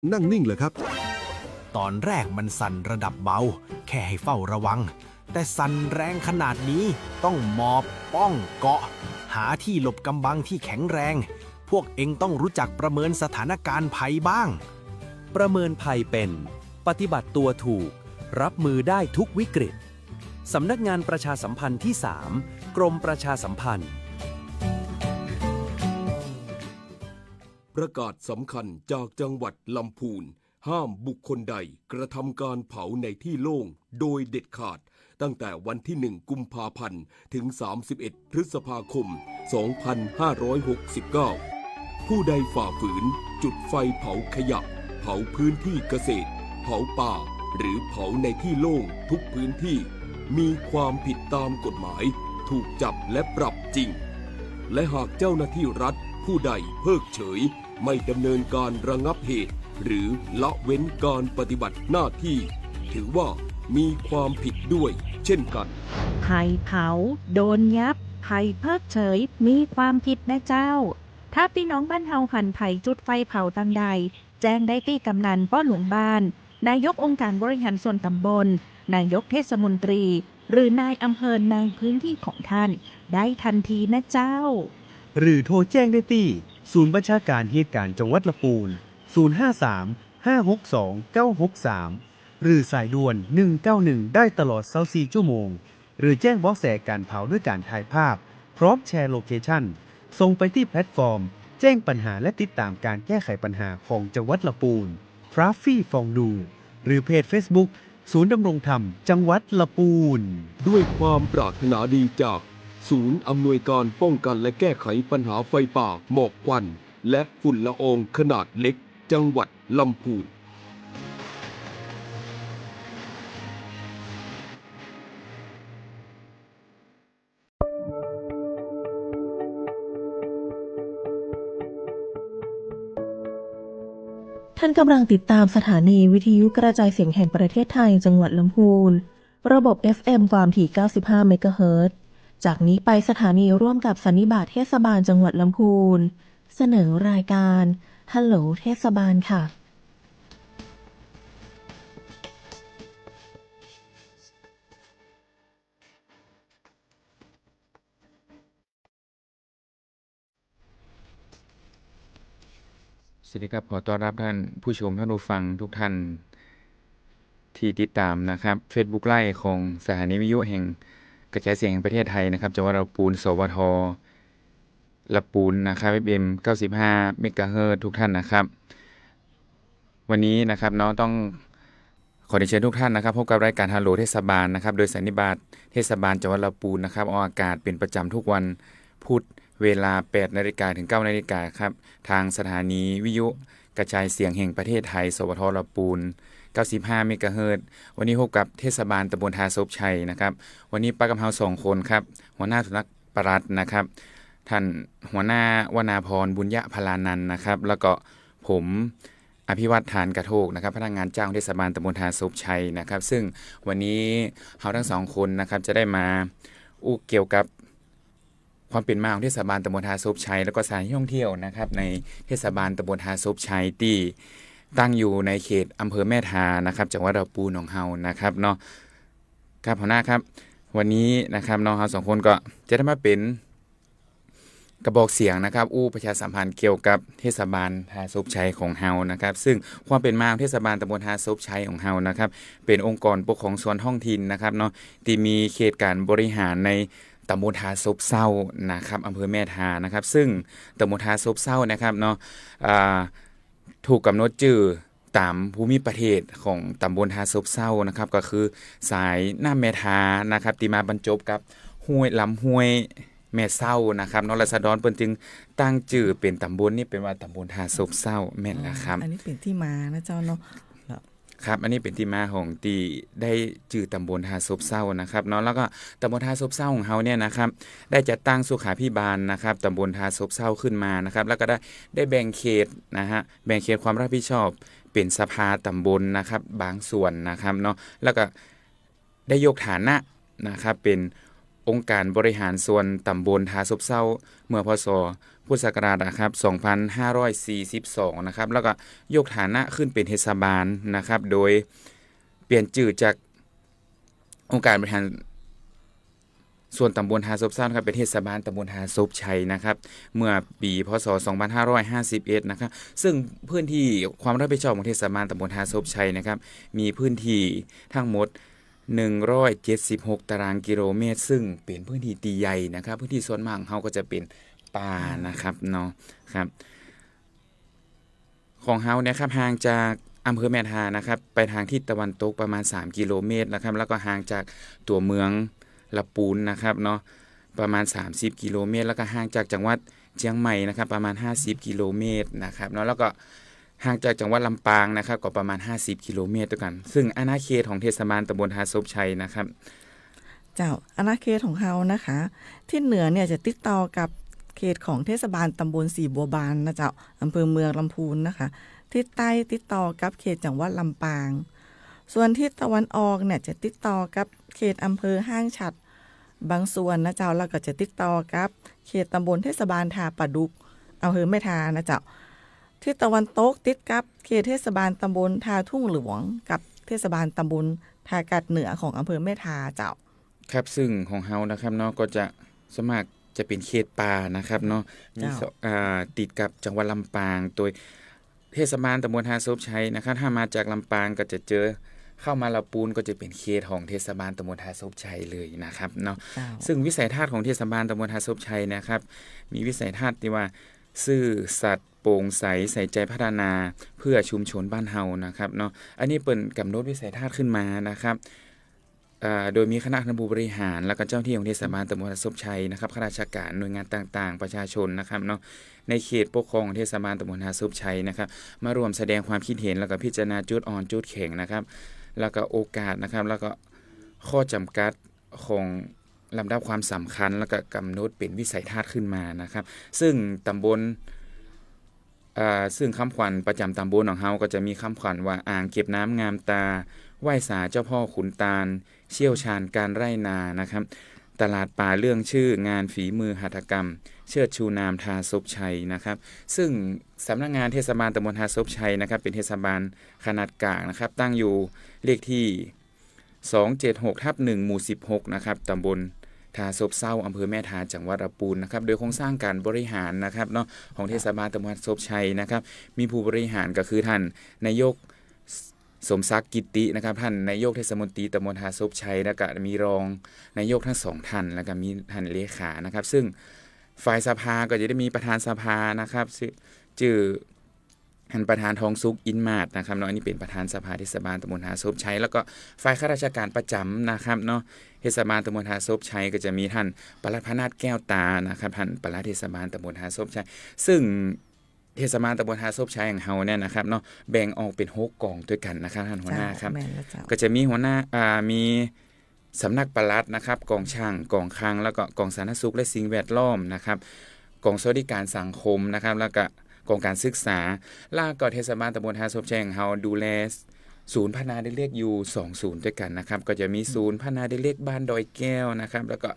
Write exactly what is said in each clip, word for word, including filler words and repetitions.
นั่งนิ่งเลยครับ ตอนแรกมันสั่นระดับเบา แค่ให้เฝ้าระวัง แต่สั่นแรงขนาดนี้ต้องหมอบป้องเกาะ หาที่หลบกำบังที่แข็งแรง พวกเอ็งต้องรู้จักประเมินสถานการณ์ภัยบ้าง ประเมินภัยเป็น ปฏิบัติตัวถูก รับมือได้ทุกวิกฤต สำนักงานประชาสัมพันธ์ที่สาม กรมประชาสัมพันธ์ ประกาศสำคัญจากจังหวัดลำพูน ห้ามบุคคลใดกระทำการเผาในที่โล่งโดยเด็ดขาด ตั้งแต่วันที่หนึ่งกุมภาพันธ์ถึงสามสิบเอ็ดพฤษภาคมสองพันห้าร้อยหกสิบเก้า ผู้ใดฝ่าฝืนจุดไฟเผาขยะ เผาพื้นที่เกษตร เผาป่า หรือเผาในที่โล่งทุกพื้นที่ มีความผิดตามกฎหมาย ถูกจับและปรับจริง และหากเจ้าหน้าที่รัฐผู้ใดเพิกเฉย ไม่ดำเนินการระงับเหตุ หรือละเว้นการปฏิบัติหน้าที่ ถือว่ามีความผิดด้วยเช่นกัน ใผเผา โดนยับ ใผเพิกเฉย มีความผิดนะเจ้า ถ้าปี้น้องบ้านเฮาหันใผจุดไฟเผาตังใด แจ้งได้ตี้กำนัน ป้อหลวงบ้าน นายกองค์การบริหารส่วนตำบล นายกเทศมนตรี หรือนายอำเภอในพื้นที่ของท่านได้ทันทีนะเจ้า หรือโทรแจ้งได้ตี้ศูนย์บัญชาการเหตุการณ์จังหวัดลำพูน ศูนย์ห้าสาม ห้าหกสอง เก้าหกสาม หรือสายด่วน หนึ่งเก้าหนึ่ง ได้ตลอดซาวสี่ชั่วโมง หรือแจ้งเบาะแสการเผาด้วยการถ่ายภาพ พร้อมแชร์โลเคชั่น ส่งไปตี้แพลตฟอร์มแจ้งปัญหาและติดตามการแก้ไขปัญหาของจังหวัดลำพูน Traffic Fondue หรือเพจเฟซบุ๊ก ศูนย์ดำรงธรรมจังหวัดลำพูน ด้วยความปรารถนาดีจากศูนย์อำนวยการป้องกันและแก้ไขปัญหาไฟป่า หมอกควัน และฝุ่นละอองขนาดเล็ก จังหวัดลำพูน ท่านกำลังติดตามสถานีวิทยุกระจายเสียงแห่งประเทศไทย จังหวัดลำพูน ระบบ เอฟ เอ็ม ความถี่ เก้าสิบห้า เมกะเฮิรตซ์ จากนี้ไปสถานีร่วมกับสันนิบาตเทศบาลจังหวัดลำพูน เสนอรายการ ฮัลโหลเทศบาล ค่ะ สวัสดีครับ ขอต้อนรับท่านผู้ชมท่านผู้ฟังทุกท่าน ที่ติดตามนะครับ เฟซบุ๊กไลฟ์ของสถานีวิทยุแห่งกระจายเสียงแห่งประเทศไทยนะครับ จังหวัดลำพูน สวท ลำพูนนะครับ เอฟ เอ็ม เก้าสิบห้า เมกะเฮิรตซ์ ทุกท่านนะครับ วันนี้นะครับเนาะ ต้องขอเรียนเชิญทุกท่านนะครับ พบกับรายการฮัลโหลเทศบาลนะครับ โดยสันนิบาตเทศบาลจังหวัดลำพูนนะครับ ออกอากาศเป็นประจำทุกวันพุธ เวลา แปดนาฬิกา ถึง เก้านาฬิกาครับ ทางสถานีวิทยุกระจายเสียงแห่งประเทศไทย สวท ลำพูน เก้าสิบห้า เมกะเฮิรตซ์ วันนี้พบกับเทศบาลตำบลท่าสบชัยนะครับ วันนี้ปะกับเฮาสองคนครับ หัวหน้าสำนักปลัดนะครับ ท่านหัวหน้าวนาพร บุญยะพลานันท์นะครับ แล้วก็ผม อภิวัฒน์ ฐานกระโทกนะครับ พนักงานจ้างเทศบาลตำบลท่าสบชัยนะครับ ซึ่งวันนี้เฮาทั้งสองคนนะครับ จะได้มาอู้เกี่ยวกับความเป๋นมาของเทศบาลตำบลท่าสบชัย แล้วก็สถานที่ท่องเที่ยวนะครับ ในเทศบาลตำบลท่าสบชัย ตี้ตั้งอยู่ในเขตอำเภอแม่ทานะครับ จังหวัดลำพูนของเฮานะครับเนาะ ครับ หัวหน้าครับ วันนี้นะครับเนาะ เฮาสองคนก็จะได้มาเป๋น กระบอกเสียงนะครับ อู้ประชาสัมพันธ์เกี่ยวกับเทศบาลท่าสบชัยของเฮานะครับ ซึ่งความเป๋นมาของเทศบาลตำบลท่าสบชัยของเฮานะครับ เป๋นองค์กรปกครองส่วนท้องถิ่นนะครับเนาะ ตี้มีเขตการบริหารในตำบลท่าสบเซานะครับ อำเภอแม่ทานะครับ ซึ่งตำบลท่าสบเซานะครับเนาะ อ่า ถูกกำหนดจื้อต๋ามภูมิประเทศของตำบลท่าสบเซานะครับ ก็คือสายน้ำแม่ทานะครับ ตี้มาบรรจบกับห้วย ลำห้วยแม่เซานะครับเนาะ ราษฎรเปิ้นจึงตั้งจื้อเป๋นตำบลนี้เป๋นว่าตำบลท่าสบเซา แม่นแล้วครับ อ๋อ อันนี้เป๋นตี้มานะเจ้าเนาะ ครับ อันนี้เป๋นตี้มาของตี้ได้จื้อตำบลท่าสบเซานะครับเนาะ แล้วก็ตำบลท่าสบเซาของเฮาเนี่ยนะครับ ได้จัดตั้งสุขาภิบาลนะครับ ตำบลท่าสบเซาขึ้นมานะครับ แล้วก็ได้ ได้แบ่งเขตนะฮะ แบ่งเขตความรับผิดชอบเป๋นสภาตำบลนะครับ บางส่วนนะครับเนาะ แล้วก็ได้ยกฐานะนะครับ เป๋น องค์การบริหารส่วนตำบลท่าซบเซา เมื่อ พ.ศ. พุทธศักราชนะครับ สองพันห้าร้อยสี่สิบสอง นะครับ แล้วก็ยกฐานะขึ้นเป็นเทศบาลนะครับ โดยเปลี่ยนจื้อจากองค์การบริหารส่วนตำบลท่าซบเซานะครับ เป็นเทศบาลตำบลท่าซบชัยนะครับ เมื่อปี๋ พ.ศ. สองพันห้าร้อยห้าสิบเอ็ด นะครับ ซึ่งพื้นที่ความรับผิดชอบของเทศบาลตำบลท่าซบชัยนะครับ มีพื้นที่ทั้งหมด หนึ่งร้อยเจ็ดสิบหก ตารางกิโลเมตร ซึ่งเป็นพื้นที่ตี้ใหญ่นะครับ พื้นที่ส่วนมากของเฮาก็จะเป็นป่านะครับเนาะ ครับ ของเฮาเนี่ยครับ ห่างจากอำเภอแม่ทานะครับ ไปทางทิศตะวันตกประมาณ สาม กิโลเมตรนะครับ แล้วก็ห่างจากตั๋วเมืองละปูนนะครับเนาะ ประมาณ สามสิบ กิโลเมตร แล้วก็ห่างจากจังหวัดเจียงใหม่นะครับ ประมาณ ห้าสิบ กิโลเมตรนะครับเนาะ แล้วก็ห่างจากจังหวัดลำปางนะครับ ก็ประมาณ ห้าสิบ กิโลเมตรตวยกั๋น ซึ่งอาณาเขตของเทศบาลตำบลท่าซบชัยนะครับ เจ้า อาณาเขตของเฮานะคะ ทิศเหนือเนี่ยจะติดต่อกับเขตของเทศบาลตำบลสีบัวบานนะเจ้า อำเภอเมืองลำพูนนะคะ ทิศใต้ติดต่อกับเขตจังหวัดลำปาง ส่วนทิศตะวันออกเนี่ยจะติดต่อกับเขตอำเภอห้างฉัตรบางส่วนนะเจ้า แล้วก็จะติดต่อกับเขตตำบลเทศบาลท่าปะดุก อำเภอแม่ทานะเจ้า ทิศตะวันตกติดกับเขตเทศบาลตำบลท่าทุ่งหลวง กับเทศบาลตำบลท่ากาดเหนือของอำเภอแม่ทาเจ้า ครับ ซึ่งของเฮานะครับเนาะ ก็จะส่วนมากจะเป็นเขตป่านะครับเนาะ มี เจ้า ส- อ่า ติดกับจังหวัดลำปาง โดยเทศบาลตำบลท่าซบชัยนะครับ ถ้ามาจากลำปางก็จะเจอ เข้ามาละปูนก็จะเป็นเขตของเทศบาลตำบลท่าซบชัยเลยนะครับเนาะ เจ้า ซึ่งวิสัยทัศน์ของเทศบาลตำบลท่าซบชัยนะครับ มีวิสัยทัศน์ตี้ว่า ซื่อสัตย์ โปร่งใส ใส่ใจพัฒนาเพื่อชุมชนบ้านเฮานะครับเนาะ อันนี้เปิ้นกำหนดวิสัยทัศน์ขึ้นมานะครับ อ่า โดยมีคณะท่านผู้บริหาร แล้วก็เจ้าหน้าที่ของเทศบาลตำบลท่าซบชัยนะครับ ข้าราชการ หน่วยงานต่างๆ ประชาชนนะครับเนาะ ในเขตปกครองของเทศบาลตำบลท่าซบชัยนะครับ มาร่วมแสดงความคิดเห็น แล้วก็พิจารณาจุดอ่อนจุดแข็งนะครับ แล้วก็โอกาสนะครับ แล้วก็ข้อจำกัดของลำดับความสำคัญ แล้วก็กำหนดเป็นวิสัยทัศน์ขึ้นมานะครับ ซึ่งตำบล อ่า ซึ่งคำขวัญประจำตำบลของเฮาก็จะมีคำขวัญว่า อ่างเก็บน้ำงามตา ไหว้สาเจ้าพ่อขุนตาล เชี่ยวชาญการไร่นานะครับ ตลาดป่าเรื่องชื่อ งานฝีมือหัตถกรรม เชิดชูนามท่าซบชัยนะครับ ซึ่งสำนักงานเทศบาลตำบลท่าซบชัยนะครับ เป็นเทศบาลขนาดกลางนะครับ ตั้งอยู่เลขที่ สองเจ็ดหกทับหนึ่ง หมู่สิบหก นะครับ ตำบลท่าซบเซา อำเภอแม่ทา จังหวัดละปูนนะครับ โดยโครงสร้างการบริหารนะครับเนาะ ของเทศบาลตำบลท่าซบชัยนะครับ มีผู้บริหารก็คือท่านนายก สมศักดิ์ กิตตินะครับ ท่านนายกเทศมนตรีตำบลท่าซบชัย แล้วก็มีรองนายกทั้งสองท่าน แล้วก็มีท่านเลขานะครับ ซึ่งฝ่ายสภาก็จะได้มีประธานสภานะครับ จื้อ จื้อ ท่านประธานทองสุข อินมาศนะครับเนาะ อันนี้เป็นประธานสภาเทศบาลตำบลท่าซบชัย แล้วก็ฝ่ายข้าราชการประจำนะครับเนาะ เทศบาลตำบลท่าซบชัยก็จะมีท่านปลัดพนาถ แก้วตานะครับ ท่านปลัดเทศบาลตำบลท่าซบชัย ซึ่งเทศบาลตำบลท่าซบชัยของเฮาเนี่ยนะครับเนาะ แบ่งออกเป็นหกกองตวยกั๋นนะครับ ท่านหัวหน้าครับ เจ้า แม่นแล้วเจ้า ก็จะมีหัวหน้า อ่า มี สำนักปลัดนะครับ กองช่าง กองคลัง แล้วก็กองสาธารณสุขและสิ่งแวดล้อมนะครับ กองสวัสดิการสังคมนะครับ แล้วก็กองการศึกษา แล้วก็เทศบาลตำบลท่าซบชัยของเฮาดูแลศูนย์พัฒนาเด็กเล็กอยู่สองศูนย์ตวยกั๋นนะครับ ก็จะมีศูนย์พัฒนาเด็กเล็กบ้านดอยแก้วนะครับ แล้วก็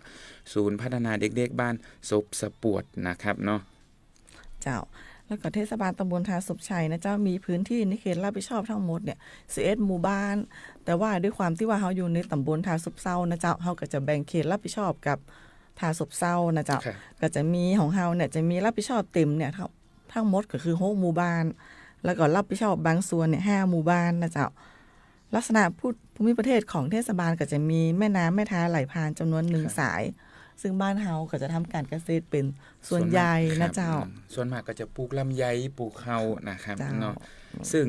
ศูนย์พัฒนาเด็กเล็กบ้านซบสะปวดนะครับเนาะ เจ้า แล้วก็เทศบาลตำบลท่าซบชัยนะเจ้า มีพื้นที่ในเขตรับผิดชอบทั้งหมดเนี่ย สิบเอ็ด หมู่บ้าน แต่ว่าด้วยความตี้ว่าเฮาอยู่ในตำบลท่าซบเซานะเจ้า เฮาก็จะแบ่งเขตรับผิดชอบกับท่าซบเซานะเจ้า ครับ ก็จะมีของเฮาเนี่ยจะมีรับผิดชอบเต็มเนี่ยทั้ง ทั้งหมดก็คือหกหมู่บ้าน แล้วก็รับผิดชอบบางส่วนเนี่ยห้าหมู่บ้านนะเจ้า ลักษณะภู- ภูมิประเทศของเทศบาลก็จะมีแม่น้ำแม่ทาไหลผ่านจำนวนหนึ่ง ครับ สาย ซึ่งบ้านเฮาก็จะทำการเกษตรเป็นส่วนใหญ่นะเจ้า ส่วนมาก ครับ อืม ส่วนมากก็จะปลูกลำไย ปลูกข้าวนะครับ เจ้า เนาะ ซึ่ง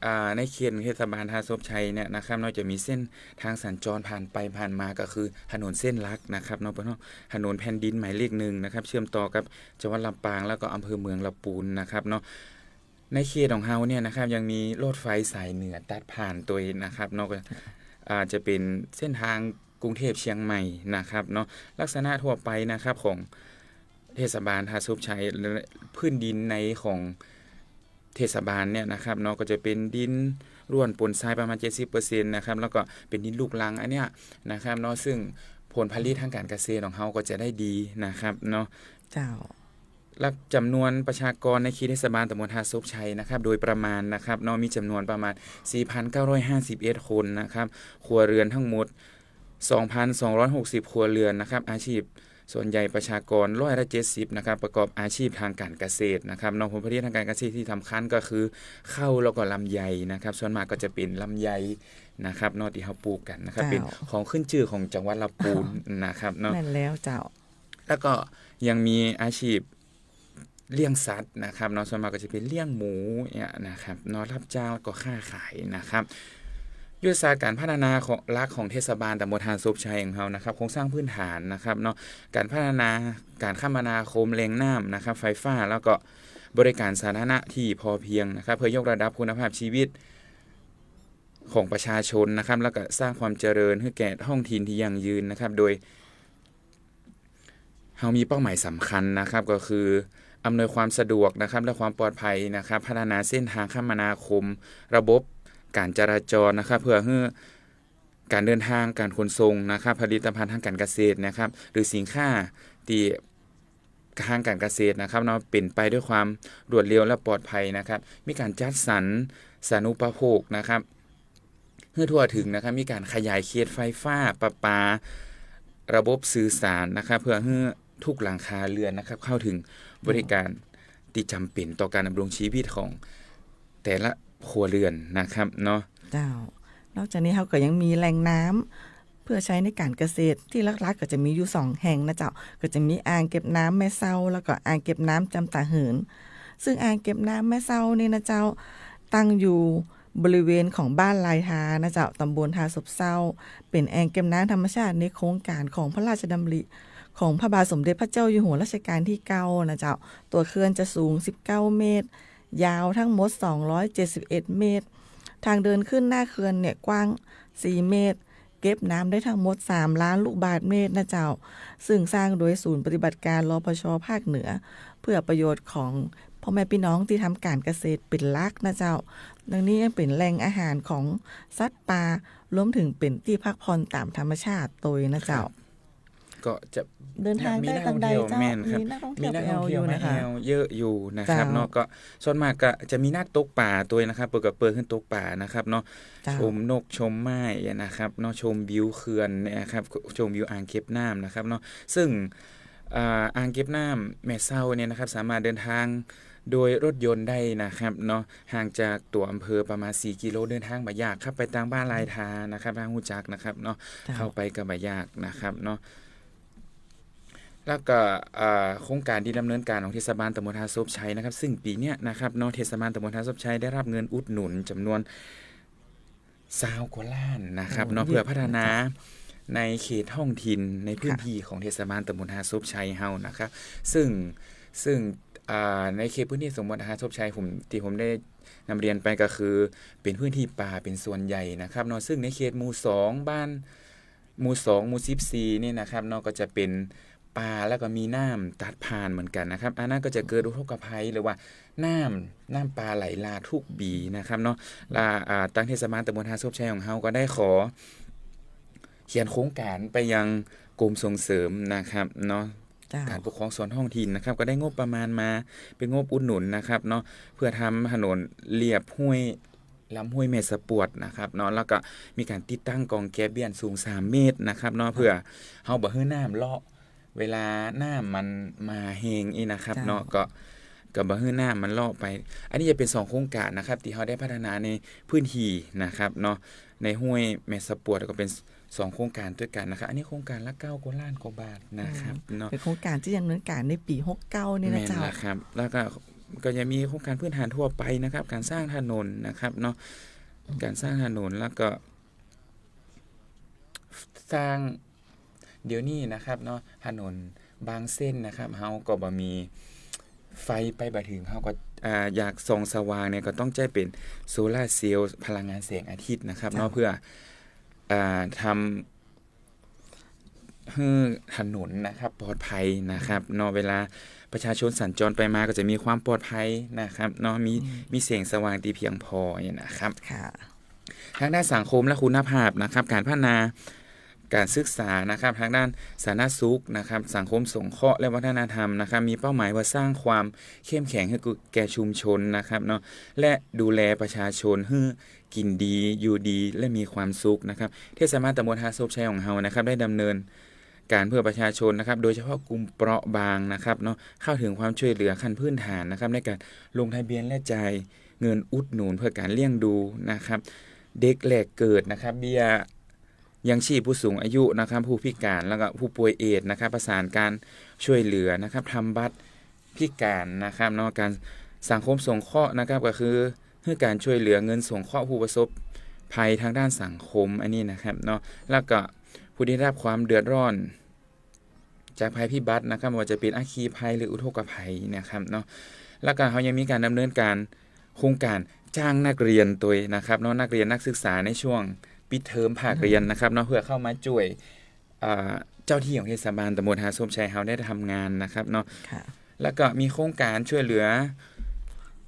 อ่า ในเขตเทศบาลท่าซบชัยเนี่ยนะครับเนาะ จะมีเส้นทางสัญจรผ่านไปผ่านมาก็คือถนนเส้นหลักนะครับเนาะ เปิ้นเนาะ ถนนแผ่นดินหมายเลขหนึ่งนะครับ เชื่อมต่อกับจังหวัดลำปาง แล้วก็อำเภอเมืองละปูนนะครับเนาะ ในเขตของเฮาเนี่ยนะครับ ยังมีรถไฟสายเหนือตัดผ่านตวยนะครับเนาะ ก็ อ่า จะเป็นเส้นทางกรุงเทพเชียงใหม่นะครับเนาะ ลักษณะทั่วไปนะครับ ของเทศบาลท่าซบชัย และพื้นดินในของเทศบาลเนี่ยนะครับเนาะ ก็จะเป็นดินร่วนปนทรายประมาณ เจ็ดสิบเปอร์เซ็นต์ นะครับ แล้วก็เป็นดินลูกรังอันเนี้ยนะครับเนาะ ซึ่ง ผลผลิตทางก๋านเกษตรของเฮาก็จะได้ดีนะครับเนาะ เจ้า และจ๋ำนวนประชากรในเขตเทศบาลตำบลท่าสบชัยนะครับ โดยประมาณนะครับเนาะ มีจ๋ำนวนประมาณ สี่พันเก้าร้อยห้าสิบเอ็ด คนนะครับ ครัวเรือนทั้งหมด สองพันสองร้อยหกสิบ ครัวเรือนนะครับ อาชีพส่วนใหญ่ประชากรร้อยละเจ็ดสิบนะครับ ประกอบอาชีพทางก๋านเกษตรนะครับเนาะ ผลผลิตทางก๋านเกษตรตี้สำคัญก็คือข้าวแล้วก็ลำไยนะครับ ส่วนมากก็จะเป๋นลำไยนะครับเนาะ ตี้เฮาปลูกกั๋นนะครับ เจ้า เป๋นของขึ้นจื้อของจังหวัดลำปูนนะครับเนาะ แม่นแล้วเจ้า แล้วก็ยังมีอาชีพเลี้ยงสัตว์นะครับเนาะ ส่วนมากก็จะเป๋นเลี้ยงหมูเนี่ยนะครับเนาะ รับจ้างแล้วก็ค้าขายนะครับ ยุทธศาสตร์ก๋านพัฒนาของ หลักของเทศบาลตำบลท่าสบชัยของเฮานะครับ โครงสร้างพื้นฐานนะครับเนาะ ก๋านพัฒนาก๋านคมนาคม แหล่งน้ำนะครับ ไฟฟ้า แล้วก็บริการสาธารณะที่พอเพียงนะครับ เพื่อยกระดับคุณภาพชีวิตของประชาชนนะครับ แล้วก็สร้างความเจริญหื้อแก่ท้องถิ่นที่ยั่งยืนนะครับ โดย เฮามีเป้าหมายสำคัญนะครับ ก็คืออำนวยความสะดวกนะครับ และความปลอดภัยนะครับ พัฒนาเส้นทางคมนาคม ระบบก๋านจราจรนะครับ เพื่อหื้อก๋านเดินทาง ก๋านขนส่งนะครับ ผลิตภัณฑ์ทางก๋านเกษตรนะครับ หรือสินค้าตี้ทางก๋านเกษตรนะครับเนาะ เป๋นไปด้วยความรวดเร็วและปลอดภัยนะครับ มีก๋านจัดสรรสาธารณูปโภคนะครับ หื้อทั่วถึงนะครับ มีก๋านขยายเขตไฟฟ้า ประปา ระบบสื่อสารนะครับ เพื่อหื้อทุกหลังคาเรือนนะครับ เข้าถึงบริการตี้จ๋ำเป๋นต่อก๋านดำรงชีวิตของแต่ละครัวเรือนนะครับเนาะ เจ้า นอกจากนี้เฮาก็ยังมีแหล่งน้ำเพื่อใช้ในก๋านเกษตรตี้หลักๆ ก็จะมีอยู่สองแห่งนะเจ้า ก็จะมีอ่างเก็บน้ำแม่เซา แล้วก็อ่างเก็บน้ำจำตาเหิน ซึ่งอ่างเก็บน้ำแม่เซานี่นะเจ้า ตั้งอยู่ บริเวณของบ้านลายทานะเจ้า ตำบลท่าสบเซา เป๋นแอ่งเก็บน้ำธรรมชาติในโครงก๋านของพระราชดำริของพระบาทสมเด็จพระเจ้าอยู่หัวรัชกาลที่เก้านะเจ้า ตั๋วเขื่อนจะสูงสิบเก้าเมตร ยาวทั้งหมดสองร้อยเจ็ดสิบเอ็ดเมตร ทางเดินขึ้นหน้าเขื่อนเนี่ยกว้างสี่เมตร เก็บน้ำได้ทั้งหมดสามล้านลูกบาศก์เมตรนะเจ้า ซึ่งสร้างโดยศูนย์ปฏิบัติการ รปช ภาคเหนือ เพื่อประโยชน์ของพ่อแม่พี่น้องตี้ทำก๋านเกษตรเป๋นหลักนะเจ้า ดังนี้ยังเป๋นแหล่งอาหารของสัตว์ป่า รวมถึงเป๋นตี้พักผ่อนต๋ามธรรมชาติตวยนะเจ้า ครับ ก็จะ เดินทางได้ตางใดเจ้า มีนักท่องเที่ยว แม่นครับ มีนักท่องเที่ยว มีนักท่องเที่ยว ไปแอ่วอยู่นะคะ มาแอ่วเยอะอยู่นะครับ เจ้า เนาะ ก็ส่วนมากก็จะมีนักตกป๋าตวยนะครับ เปิ้นก็เปิดหื้อตกป๋านะครับเนาะ เจ้า ชมนกชมไม้นะครับเนาะ ชมวิวเขื่อนนะครับ ชมวิวอ่างเก็บน้ำนะครับเนาะ ซึ่ง อ่า อ่างเก็บน้ำแม่เซาเนี่ยนะครับ สามารถเดินทางโดยรถยนต์ได้นะครับเนาะ ห่างจากตั๋วอำเภอประมาณสี่กิโล เดินทางบ่ยากครับ ไปตางบ้านลายทานะครับ ถ้าฮู้จักนะครับเนาะ เจ้า เข้าไปก็บ่ยากนะครับเนาะ แล้วก็ อ่า โครงก๋านตี้ดำเนินก๋านของเทศบาลตำบลท่าสบชัยนะครับ ซึ่งปี๋เนี้ยนะครับเนาะ เทศบาลตำบลท่าสบชัยได้รับเงินอุดหนุนจ๋ำนวน ซาวกว่าล้านนะครับเนาะ โอ้ เยอะ เพื่อพัฒนา นะเจ้า ในเขตท้องถิ่นในพื้น ค่ะ ที่ของเทศบาลตำบลท่าสบชัยเฮานะครับ ซึ่ง ซึ่ง อ่า ในเขตพื้นที่ตำบลท่าสบชัย ผม ตี้ผมได้นำเรียนไปก็คือเป๋นพื้นที่ป่าเป๋นส่วนใหญ่นะครับเนาะ ซึ่งในเขตหมู่สองบ้าน หมู่สอง หมู่สิบสี่นี่นะครับเนาะ ก็จะเป๋นป่าแล้วก็มีน้ำตัดผ่านเหมือนกั๋นนะครับ อันนั้นก็จะเกิดอุทกภัยหรือว่าน้ำ น้ำป่าไหลหลากทุกปี๋นะครับเนาะ และ อ่า ตางเทศบาลตำบลท่าสบชัยของเฮาก็ได้ขอเขียนโครงก๋านไปยังกรมส่งเสริมนะครับเนาะ เจ้า ก๋านปกครองส่วนท้องถิ่นนะครับ ก็ได้งบประมาณมา เป๋นงบอุดหนุนนะครับเนาะ เพื่อทำถนนเลียบห้วย ลำห้วยแม่สะปวดนะครับเนาะ แล้วก็มีก๋านติดตั้งกองแกเบี้ยนสูงสามเมตรนะครับเนาะ เพื่อเฮาบ่หื้อน้ำเลาะ เวลาน้ำมันมาแฮงอี้นะครับเนาะ เจ้า ก็ ก็บ่หื้อน้ำมันเลาะไป อันนี้จะเป๋นสองโครงก๋านนะครับ ตี้เฮาได้พัฒนาในพื้นที่นะครับเนาะ ในห้วยแม่สะปวดก็เป๋นสองโครงก๋านตวยกั๋นนะครับ อันนี้โครงก๋านละเก้ากว่าล้านกว่าบาทนะครับ อืม เนาะ เป๋นโครงก๋านตี้ดำเนินก๋านในปี๋หกเก้านี่นะเจ้า แม่นแล้วครับ แล้วก็ ก็จะมีโครงก๋านพื้นฐานทั่วไปนะครับ ก๋านสร้างถนนนะครับเนาะ ก๋านสร้างถนน แล้วก็สร้าง เดี๋ยวนี้นะครับเนาะ ถนนบางเส้นนะครับ เฮาก็บ่มีไฟไปบ่ถึง เฮาก็ อ่า อยากส่องสว่างเนี่ย ก็ต้องใจ๊เป๋นโซลาร์เซลล์ พลังงานแสงอาทิตย์นะครับเนาะ เจ้า เพื่อ อ่า ทำ หื้อถนนนะครับ ปลอดภัยนะครับเนาะ เวลาประชาชนสัญจรไปมาก็จะมีความปลอดภัยนะครับเนาะ มี อืม มีแสงสว่างตี้เพียงพอเนี่ยนะครับ ค่ะ ทางด้านสังคมและคุณภาพนะครับ ก๋านพัฒนา ก๋านศึกษานะครับ ตางด้านสาธารณสุขนะครับ สังคมสงเคราะห์ และวัฒนธรรมนะครับ มีเป้าหมายว่าสร้างความเข้มแข็งหื้อแก่ชุมชนนะครับเนาะ และดูแลประชาชนหื้อกิ๋นดี อยู่ดี และมีความสุขนะครับ เทศบาลตำบลหาดโศกชัยของเฮานะครับ ได้ดำเนินก๋านเพื่อประชาชนนะครับ โดยเฉพาะกลุ่มเปราะบางนะครับเนาะ เข้าถึงความช่วยเหลือขั้นพื้นฐานนะครับ ในก๋านลงทะเบียนและจ่ายเงินอุดหนุนเพื่อก๋านเลี้ยงดูนะครับ เด็กแรกเกิดนะครับ เบี้ย ยังชีพผู้สูงอายุนะครับ ผู้พิการ แล้วก็ผู้ป่วยเอดส์นะครับ ประสานการช่วยเหลือนะครับ ทำบัตรพิการนะครับเนาะ ก๋านสังคมสงเคราะห์นะครับ ก็คือหื้อก๋านช่วยเหลือเงินสงเคราะห์ผู้ประสบภัยตางด้านสังคมอันนี้นะครับเนาะ แล้วก็ผู้ได้รับความเดือดร้อนจากภัยพิบัตินะครับ บ่ว่าจะเป๋นอัคคีภัยหรืออุทกภัยนะครับเนาะ แล้วก็เฮายังมีก๋านดำเนินก๋าน โครงก๋านจ้างนักเรียนตวยนะครับเนาะ นักเรียนนักศึกษาในช่วงปิดเทอมภาคเรียนนะครับเนาะ เพื่อเข้ามาจ้วย อ่า เจ้าที่ของเทศบาลตำบลหาดโศกชัยเฮาได้ทำงานนะครับเนาะ ค่ะ แล้วก็มีโครงก๋านช่วยเหลือ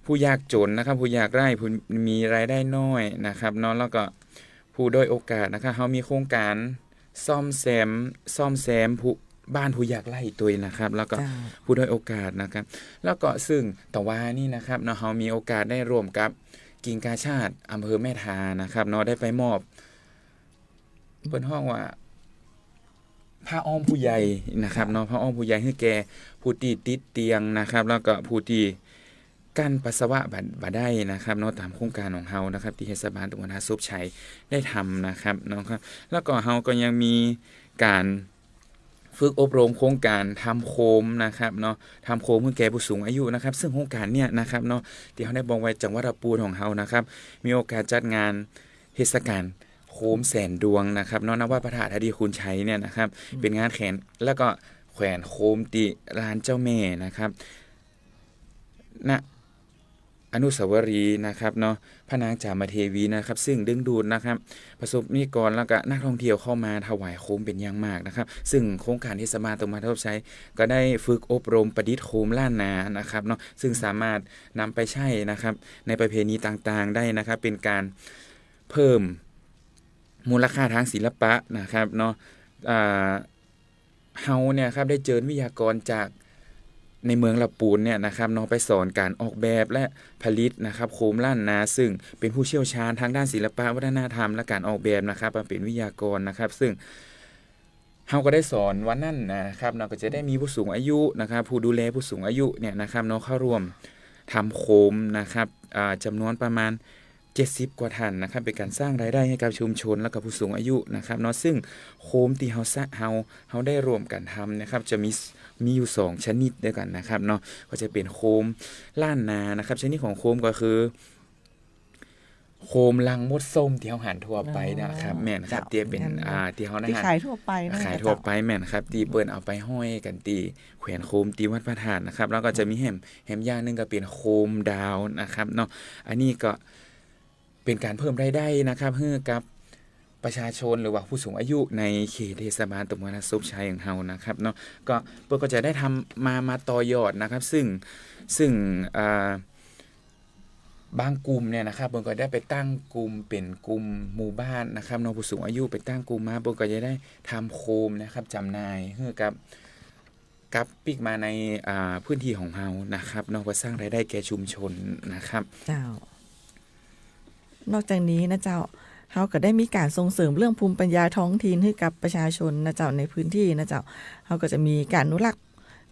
ผู้ยากจนนะครับ ผู้ยากไร้ ผู้มีรายได้น้อยนะครับเนาะ แล้วก็ผู้ด้อยโอกาสนะครับ เฮามีโครงก๋านซ่อมแซม ซ่อมแซมผู้ บ้านผู้ยากไร้ตวยนะครับ แล้วก็ เจ้า ผู้ด้อยโอกาสนะครับ แล้วก็ซึ่งตะวานี้นะครับเนาะ เฮามีโอกาสได้ร่วมกับกิ่งกาชาดอำเภอแม่ทานะครับเนาะ ได้ไปมอบ เปิ้นฮ้องว่า ผ้าอ้อมผู้ใหญ่นะครับเนาะ ผ้าอ้อมผู้ใหญ่หื้อแก่ผู้ตี้ติดเตียงนะครับ แล้วก็ผู้ตี้ กั้นปัสสาวะบ่ บ่ได้นะครับเนาะ ต๋ามโครงก๋านของเฮานะครับ ตี้เทศบาลตำบลหาดโศกชัยได้ทำนะครับเนาะครับ แล้วก็เฮาก็ยังมีก๋านฝึกอบรมโครงก๋านทำโคมนะครับเนาะ ทำโคมหื้อแก่ผู้สูงอายุนะครับ ซึ่งโครงก๋านเนี่ยนะครับเนาะ ตี้เฮาได้บอกไว้จังหวัดละปูนของเฮานะครับ มีโอกาสจัดงานเทศกาลโคมแสนดวงนะครับเนาะ ณ วัดพระธาตุอดีคูณชัยเนี่ยนะครับ อืม เป๋นงานแขวน แล้วก็แขวนโคมตี้ลานเจ้าแม่นะครับ ณ อนุสาวรีย์นะครับเนาะ พระนางจามเทวีนะครับ ซึ่งดึงดูดนะครับ ประสบนิกรแล้วก็นักท่องเที่ยวเข้ามาถวายโคมเป๋นอย่างมากนะครับ ซึ่งโครงก๋านเทศบาลตำบลหาดโศกชัยก็ได้ฝึกอบรมประดิษฐ์โคมล้านนานะครับเนาะ ซึ่งสามารถนำไปใช้นะครับ ในประเพณีต่างๆ ได้นะครับ เป๋นก๋านเพิ่มมูลค่าทางศิลปะนะครับเนาะ อ่า เฮาเนี่ยครับ ได้เจิญวิทยากรจากในเมืองละปูนเนี่ยนะครับเนาะ ไปสอนก๋านออกแบบและผลิตนะครับ โคมล้านนา ซึ่งเป๋นผู้เชี่ยวชาญตางด้านศิลปะวัฒนธรรมและก๋านออกแบบนะครับ มาเป๋นวิทยากรนะครับ ซึ่งเฮาก็ได้สอนวันนั้นนะครับเนาะ ก็จะได้มีผู้สูงอายุนะครับ ผู้ดูแลผู้สูงอายุเนี่ยนะครับเนาะ เข้าร่วมทำโคมนะครับ อ่า จ๋ำนวนประมาณ เจ็ดสิบกว่าท่านนะครับ เป๋นก๋านสร้างรายได้หื้อกับชุมชนแล้วก็ผู้สูงอายุนะครับเนาะ ซึ่งโคมตี้เฮาสะ เฮา เฮาได้ร่วมกั๋นทำนะครับ จะมี มีอยู่สองชนิดด้วยกั๋นนะครับเนาะ ก็จะเป๋นโคมล้านนานะครับ ชนิดของโคมก็คือ โคมลังมดส้มตี้เฮาหันทั่วไปนะครับ อ๋อ แม่นครับ เจ้า ตี้เป๋น อัน อ่า ตี้เฮาได้หัน ตี้ขายทั่วไปนั่นแหละ ขายทั่วไป เจ้า แม่นครับ ตี้เปิ้นเอาไปห้อยกั๋นตี้แขวนโคมตี้วัดพระธาตุนะครับ แล้วก็จะมีแหม แหมอย่างนึ่งก็เป๋นโคมดาวนะครับเนาะ อันนี้ก็ เป๋นก๋านเพิ่มรายได้นะครับ หื้อกับประชาชนหรือว่าผู้สูงอายุในเขตเทศบาลตำบลหาดโศกชัยของเฮานะครับเนาะ ก็เปิ้นก็จะได้ทำมา มาต่อยอดนะครับ ซึ่ง ซึ่ง อ่า บางกลุ่มเนี่ยนะครับ เปิ้นก็ได้ไปตั้งกลุ่มเป๋นกลุ่มหมู่บ้านนะครับเนาะ ผู้สูงอายุไปตั้งกลุ่มมา เปิ้นก็จะได้ทำโคมนะครับ จ๋ำหน่ายหื้อกับ กับปิ๊กมาใน อ่า พื้นที่ของเฮานะครับเนาะ เพื่อสร้างรายได้แก่ชุมชนนะครับ เจ้า นอกจากนี้นะเจ้า เฮาก็ได้มีก๋านส่งเสริมเรื่องภูมิปัญญาท้องถิ่นหื้อกับประชาชนนะเจ้า ในพื้นที่นะเจ้า เฮาก็จะมีก๋านอนุรักษ์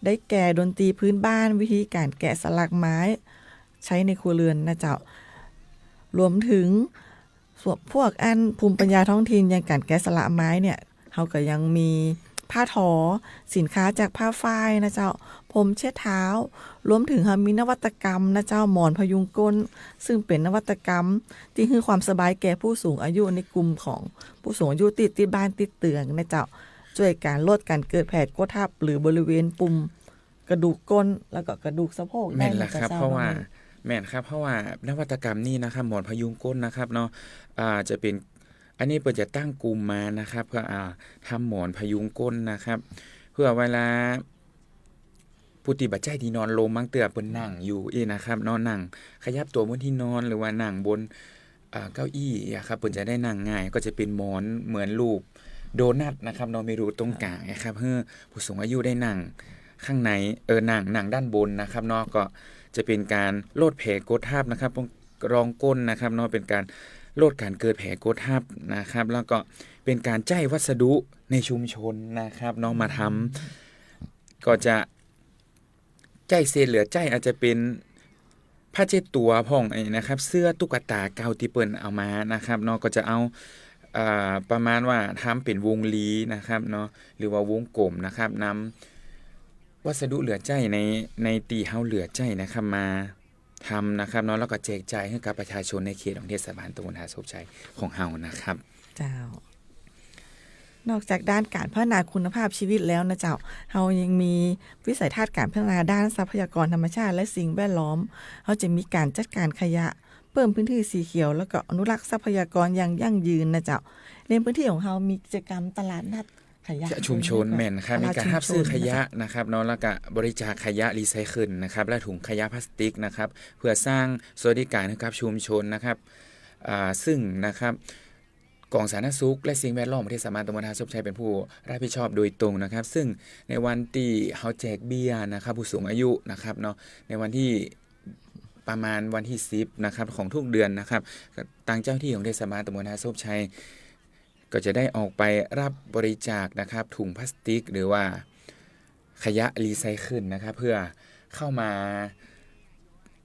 ได้แก่ดนตรีพื้นบ้าน วิธีก๋านแกะสลักไม้ ใช้ในครัวเรือนนะเจ้า รวมถึง ส่วนพวกอันภูมิปัญญาท้องถิ่นอย่างก๋านแกะสลักไม้เนี่ย เฮาก็ยังมีผ้าทอ สินค้าจากผ้าฝ้ายนะเจ้า ผมเช็ดเท้า รวมถึงเฮามีนวัตกรรมนะเจ้า หมอนพยุงก้น ซึ่งเป๋นนวัตกรรมตี้หื้อความสบายแก่ผู้สูงอายุในกลุ่มของผู้สูงอายุตี้ ตี้บ้านตี้เตื้องนะเจ้า จ้วยก๋านลดก๋านเกิดแผลกดทับ หรือบริเวณปุ่ม กระดูกก้นแล้วก็กระดูกสะโพกได้ แม่นแล้วครับ นะเจ้า เพราะว่า น้องเมย์ แม่นครับ เพราะว่านวัตกรรมนี้นะครับ หมอนพยุงก้นนะครับเนาะ อ่า จะเป๋น อันนี้เปิ้นจะตั้งกลุ่มมานะครับ เพื่อ อ่า ทำหมอนพยุงก้นนะครับ เพื่อเวลาผู้ตี้บ่ใจ้ตี้นอนลม บางเตื้อเปิ้นนั่งอยู่อี้นะครับเนาะ นั่งขยับตั๋วบนตี้นอน หรือว่านั่งบน อ่า เก้าอี้อะครับ เปิ้นจะได้นั่งง่าย ก็จะเป๋นหมอนเหมือนรูป โดนัทนะครับเนาะ มีรูตรงก๋างนะครับ หื้อผู้สูงอายุได้นั่งข้างใน เออ นั่ง นั่งด้านบนนะครับเนาะ ก็จะเป๋นก๋านลดแผลกดทับนะครับ รองก้นนะครับเนาะ เป๋นก๋านลดก๋านเกิดแผลกดทับนะครับ แล้วก็เป๋นก๋านใจ๊วัสดุในชุมชนนะครับเนาะ มาทำ ก็จะ ใจ๊เศษเหลือใจ๊ อาจจะเป๋นผ้าเช็ดตั๋วพ่องไอ้นะครับ เสื้อตุ๊กตาเก่าตี้เปิ้นเอามานะครับเนาะ ก็จะเอา อ่า ประมาณว่าทำเป๋นวงรีนะครับเนาะ หรือว่าวงกลมนะครับ นำวัสดุเหลือใจ๊ใน ในตี้เฮาเหลือใจ๊นะครับ มาทำนะครับเนาะ แล้วก็แจกจ่ายหื้อกับประชาชนในเขตของเทศบาลตำบลท่าสบชัยของเฮานะครับ เจ้า นอกจากด้านก๋านพัฒนาคุณภาพชีวิตแล้วนะเจ้า เฮายังมีวิสัยทัศน์ก๋านพัฒนาด้านทรัพยากรธรรมชาติและสิ่งแวดล้อม เฮาจะมีก๋านจัดก๋านขยะ เพิ่มพื้นที่สีเขียว แล้วก็อนุรักษ์ทรัพยากรอย่างยั่งยืนนะเจ้า ในพื้นที่ของเฮามีกิจกรรมตลาดนัดขยะ ชุมชน แม่นครับ ตลาด มีก๋านฮับซื้อขยะ ชุมชนนะเจ้า นะครับเนาะ แล้วก็บริจาคขยะรีไซเคิลนะครับ และถุงขยะพลาสติกนะครับ เพื่อสร้างสวัสดิการให้กับชุมชนนะครับ อ่า ซึ่งนะครับ กองสาธารณสุขและสิ่งแวดล้อมเทศบาลตำบลท่าสบชัยเป๋นผู้รับผิดชอบโดยตรงนะครับ ซึ่งในวันตี้เฮาแจกเบี้ยนะครับ ผู้สูงอายุนะครับเนาะ ในวันตี้ประมาณวันตี้สิบนะครับ ของทุกเดือนนะครับ ตางเจ้าหน้าตี้ของเทศบาลตำบลท่าสบชัย ก็จะได้ออกไปรับบริจาคนะครับ ถุงพลาสติก หรือว่าขยะรีไซเคิลนะครับ เพื่อเข้ามา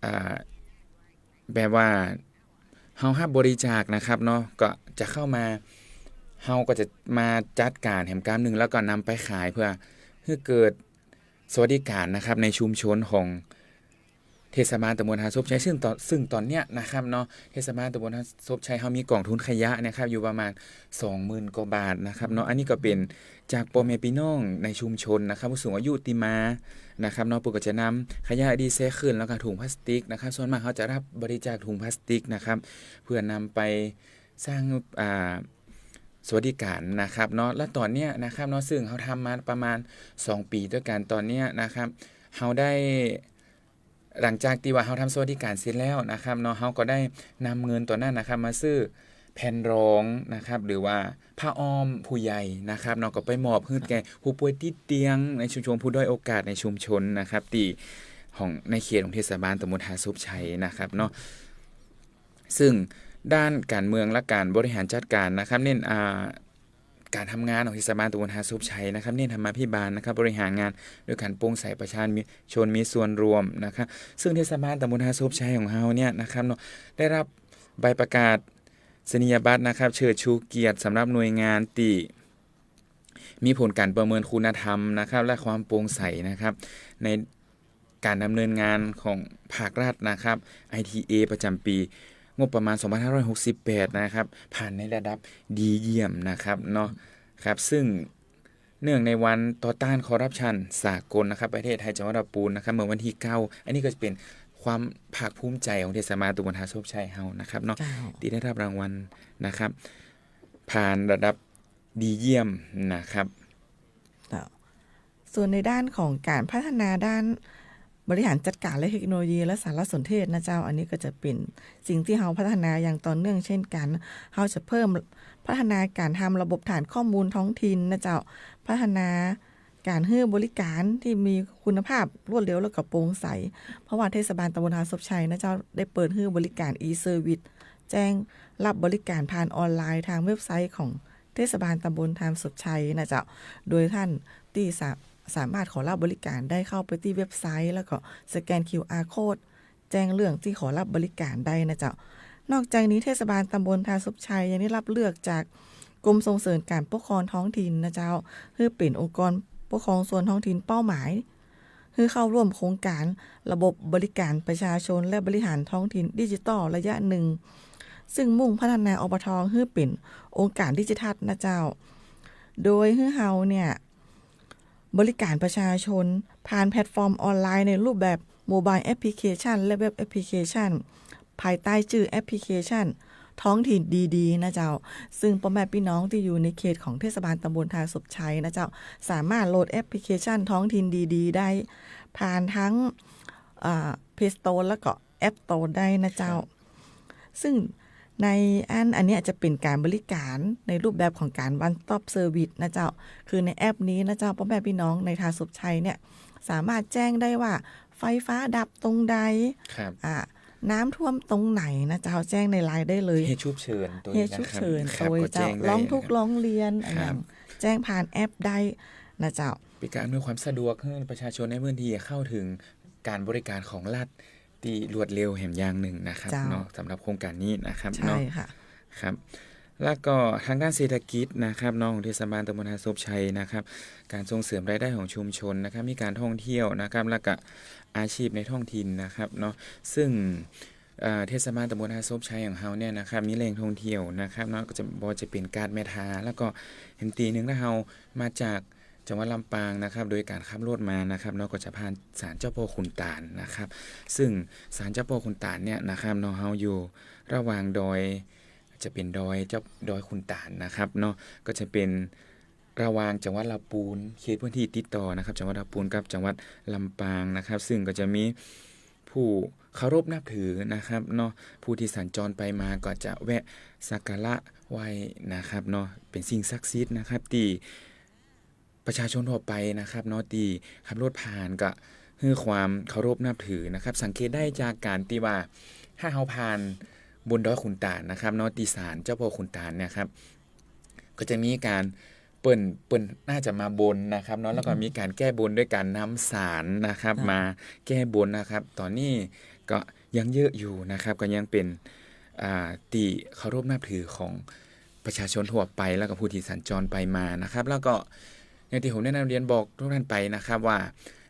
อ่า แบบว่าเฮาฮับบริจาคนะครับเนาะ ก็จะเข้ามา เฮาก็จะมาจัดก๋านแหมกำนึ่ง แล้วก็นำไปขายเพื่อหื้อเกิดสวัสดิการนะครับ ในชุมชนของเทศบาลตำบลท่าสบชัย ซึ่งตอน ซึ่งตอนเนี้ยนะครับเนาะ เทศบาลตำบลท่าสบชัยเฮามีกองทุนขยะนะครับ อยู่ประมาณสองหมื่นกว่าบาทนะครับเนาะ อันนี้ก็เป๋น จากป้อแม่ปี้น้องในชุมชนนะครับ ผู้สูงอายุตี้มานะครับเนาะ เปิ้นก็จะนำขยะรีไซเคิล แล้วก็ถุงพลาสติกนะครับ ส่วนมากเฮาจะรับบริจาคถุงพลาสติกนะครับ เพื่อนำไปสร้าง อ่า สวัสดิการนะครับเนาะ และตอนเนี้ยนะครับเนาะ ซึ่งเฮาทำมาประมาณสองปี๋ตวยกั๋น ตอนเนี้ยนะครับ เฮาได้ หลังจากตี้ว่าเฮาทำสวัสดิการเสร็จแล้วนะครับเนาะ เฮาก็ได้นำเงินตั๋วนั้นนะครับ มาซื้อแผ่นรองนะครับ หรือว่าผ้าอ้อมผู้ใหญ่นะครับเนาะ ก็ไปมอบหื้อแก่ผู้ป่วยติดเตียงในชุมชน ผู้ด้อยโอกาสในชุมชนนะครับ ตี้ของในเขตของเทศบาลตำบลท่าสบชัยนะครับเนาะ ซึ่งด้านก๋านเมืองและก๋านบริหารจัดก๋านนะครับ เน้น อ่า ก๋านทำงานของเทศบาลตำบลท่าสบชัยนะครับ เน้นธรรมาภิบาลนะครับ บริหารงานด้วยก๋านโปร่งใส ประชาชนมีส่วนร่วมนะครับ ซึ่งเทศบาลตำบลท่าสบชัยของเฮาเนี่ยนะครับเนาะ ได้รับใบประกาศนียบัตรนะครับ เชิดชูเกียรติสำหรับหน่วยงานตี้มีผลก๋านประเมินคุณธรรมนะครับ และความโปร่งใสนะครับ ใน ก๋านดำเนินงานของภาครัฐนะครับ ไอทีเอ ประจ๋ำปี๋งบประมาณสองพันห้าร้อยหกสิบแปดนะครับ ผ่านในระดับดีเยี่ยมนะครับเนาะ ครับ ซึ่งเนื่องในวันต่อต้านคอร์รัปชันสากลนะครับ ประเทศไทยจังหวัดลำปูนนะครับ เมื่อวันตี้เก้า อันนี้ก็จะเป๋นความภาคภูมิใจ๋ของเทศบาลตำบลท่าสบชัยเฮานะครับเนาะ เจ้า ตี้ได้รับรางวัลนะครับ ผ่านระดับดีเยี่ยมนะครับ เจ้า ส่วนในด้านของก๋านพัฒนาด้านบริหารจัดก๋านและเทคโนโลยีและสารสนเทศนะเจ้า อันนี้ก็จะเป๋นสิ่งตี้เฮาพัฒนาอย่างต่อเนื่องเช่นกั๋น เฮาจะเพิ่มพัฒนาก๋านทำระบบฐานข้อมูลท้องถิ่นนะเจ้า พัฒนาก๋านหื้อบริการตี้มีคุณภาพ รวดเร็ว และก็โปร่งใส เพราะว่าเทศบาลตำบลท่าสบชัยนะเจ้า ได้เปิดหื้อบริการ อี-เซอร์วิส แจ้งรับบริการผ่านออนไลน์ทางเว็บไซต์ของ เทศบาลตำบลท่าสบชัยนะเจ้า โดยต้านตี้สา- สามารถขอรับบริการได้เข้าไปตี้เว็บไซต์ แล้วก็สแกน คิวอาร์ โค้ด แจ้งเรื่องตี้ขอรับบริการได้นะเจ้า นอกจากนี้เทศบาลตำบลท่าสบชัยยังได้รับเลือกจากกรมส่งเสริมการปกครองท้องถิ่นนะเจ้า หื้อเป๋นองค์กรปกครองส่วนท้องถิ่นเป้าหมาย หื้อเข้าร่วมโครงก๋านระบบบริการประชาชนและบริหารท้องถิ่นดิจิทัลระยะหนึ่ง ซึ่งมุ่งพัฒนา อบท. หื้อเป๋นองค์ก๋านดิจิทัลนะเจ้า โดยหื้อเฮาเนี่ยบริการประชาชนผ่านแพลตฟอร์มออนไลน์ในรูปแบบโมบายแอปพลิเคชัน และเว็บแอปพลิเคชัน ภายใต้จื้อแอปพลิเคชันท้องถิ่นดีๆ นะเจ้า ซึ่งป้อแม่ปี้น้องตี้อยู่ในเขตของเทศบาลตำบลท่าสบชัยนะเจ้า สามารถโหลดแอปพลิเคชันท้องถิ่นดีๆ ได้ผ่านทั้ง อ่า เพลย์สโตร์ แล้วก็แอปสโตร์ได้นะเจ้า ครับ ซึ่ง ในอัน อันเนี้ยจะเป๋นก๋านบริก๋านในรูปแบบของก๋าน One Stop Service นะเจ้า คือในแอปนี้นะเจ้า ป้อแม่ปี้น้องในทาสบชัยเนี่ย สามารถแจ้งได้ว่าไฟฟ้าดับตรงใด ครับ อ่า น้ำท่วมตรงไหนนะเจ้า แจ้งในไลน์ได้เลย เหตุฉุกเฉินตวย เหตุฉุกเฉิน นะครับ ตวย ครับ ก็แจ้งได้ เจ้า นะครับ ร้องทุกข์ร้องเรียน ครับ อะหยัง แจ้งผ่านแอปได้นะเจ้า เป๋นก๋านอำนวยความสะดวกหื้อประชาชนในพื้นที่เข้าเถิงก๋านบริก๋านของรัฐตี้รวดเร็วแหมอย่างนึ่งนะครับ เจ้า เนาะ สำหรับโครงก๋านนี้นะครับ ใช่ เนาะ ค่ะ ครับ แล้วก็ตางด้านเศรษฐกิจนะครับเนาะ ของเทศบาลตำบลทาสบชัยนะครับ ก๋านส่งเสริมรายได้ของชุมชนนะครับ มีก๋านท่องเที่ยวนะครับ แล้วก็อาชีพในท้องถิ่นนะครับเนาะ ซึ่ง เอ่อ เทศบาลตำบลทาสบชัยของเฮาเนี่ยนะครับ มีแหล่งท่องเที่ยวนะครับเนาะ ก็จะ บ่ว่าจะเป๋นกาดแม่ทา แล้วก็แหมตี้นึ่ง ถ้าเฮามาจากจังหวัดลำปางนะครับ โดยก๋านขับรถมานะครับเนาะ ก็จะผ่านศาลเจ้าพ่อขุนตาลนะครับ ซึ่งศาลเจ้าพ่อขุนตาลเนี่ยนะครับเนาะ เฮาอยู่ระหว่างดอย จะเป๋นดอยเจ้า ดอยขุนตาลนะครับเนาะ ก็จะเป๋นระหว่างจังหวัดลำปูน เขตพื้นที่ติดต่อนะครับ จังหวัดลำปูนกับจังหวัดลำปางนะครับ ซึ่งก็จะมีผู้เคารพนับถือนะครับเนาะ ผู้ตี้สัญจรไปมาก็จะแวะสักการะไหว้นะครับเนาะ เป๋นสิ่งศักดิ์สิทธิ์นะครับ ตี้ ประชาชนทั่วไปนะครับเนาะ ตี้ขับรถผ่านก็หื้อความเคารพนับถือนะครับ สังเกตได้จากก๋านตี้ว่า ถ้าเฮาผ่านบนดอยขุนตาลนะครับเนาะ ตี้ศาลเจ้าพ่อขุนตาลเนี่ยครับ ก็จะมีก๋านเปิ้น เปิ้นน่าจะมาบนนะครับเนาะ แล้วก็มีก๋านแก้บนด้วยก๋านนำสารนะครับ ค่ะ มาแก้บนนะครับ ต๋อนนี้ก็ยังเยอะอยู่นะครับ ก็ยังเป๋น อ่า ตี้เคารพนับถือของประชาชนทั่วไป แล้วก็ผู้ตี้สัญจรไปมานะครับ แล้วก็อย่างตี้ผมได้นำเรียนบอกทุกท่านไปนะครับ ว่า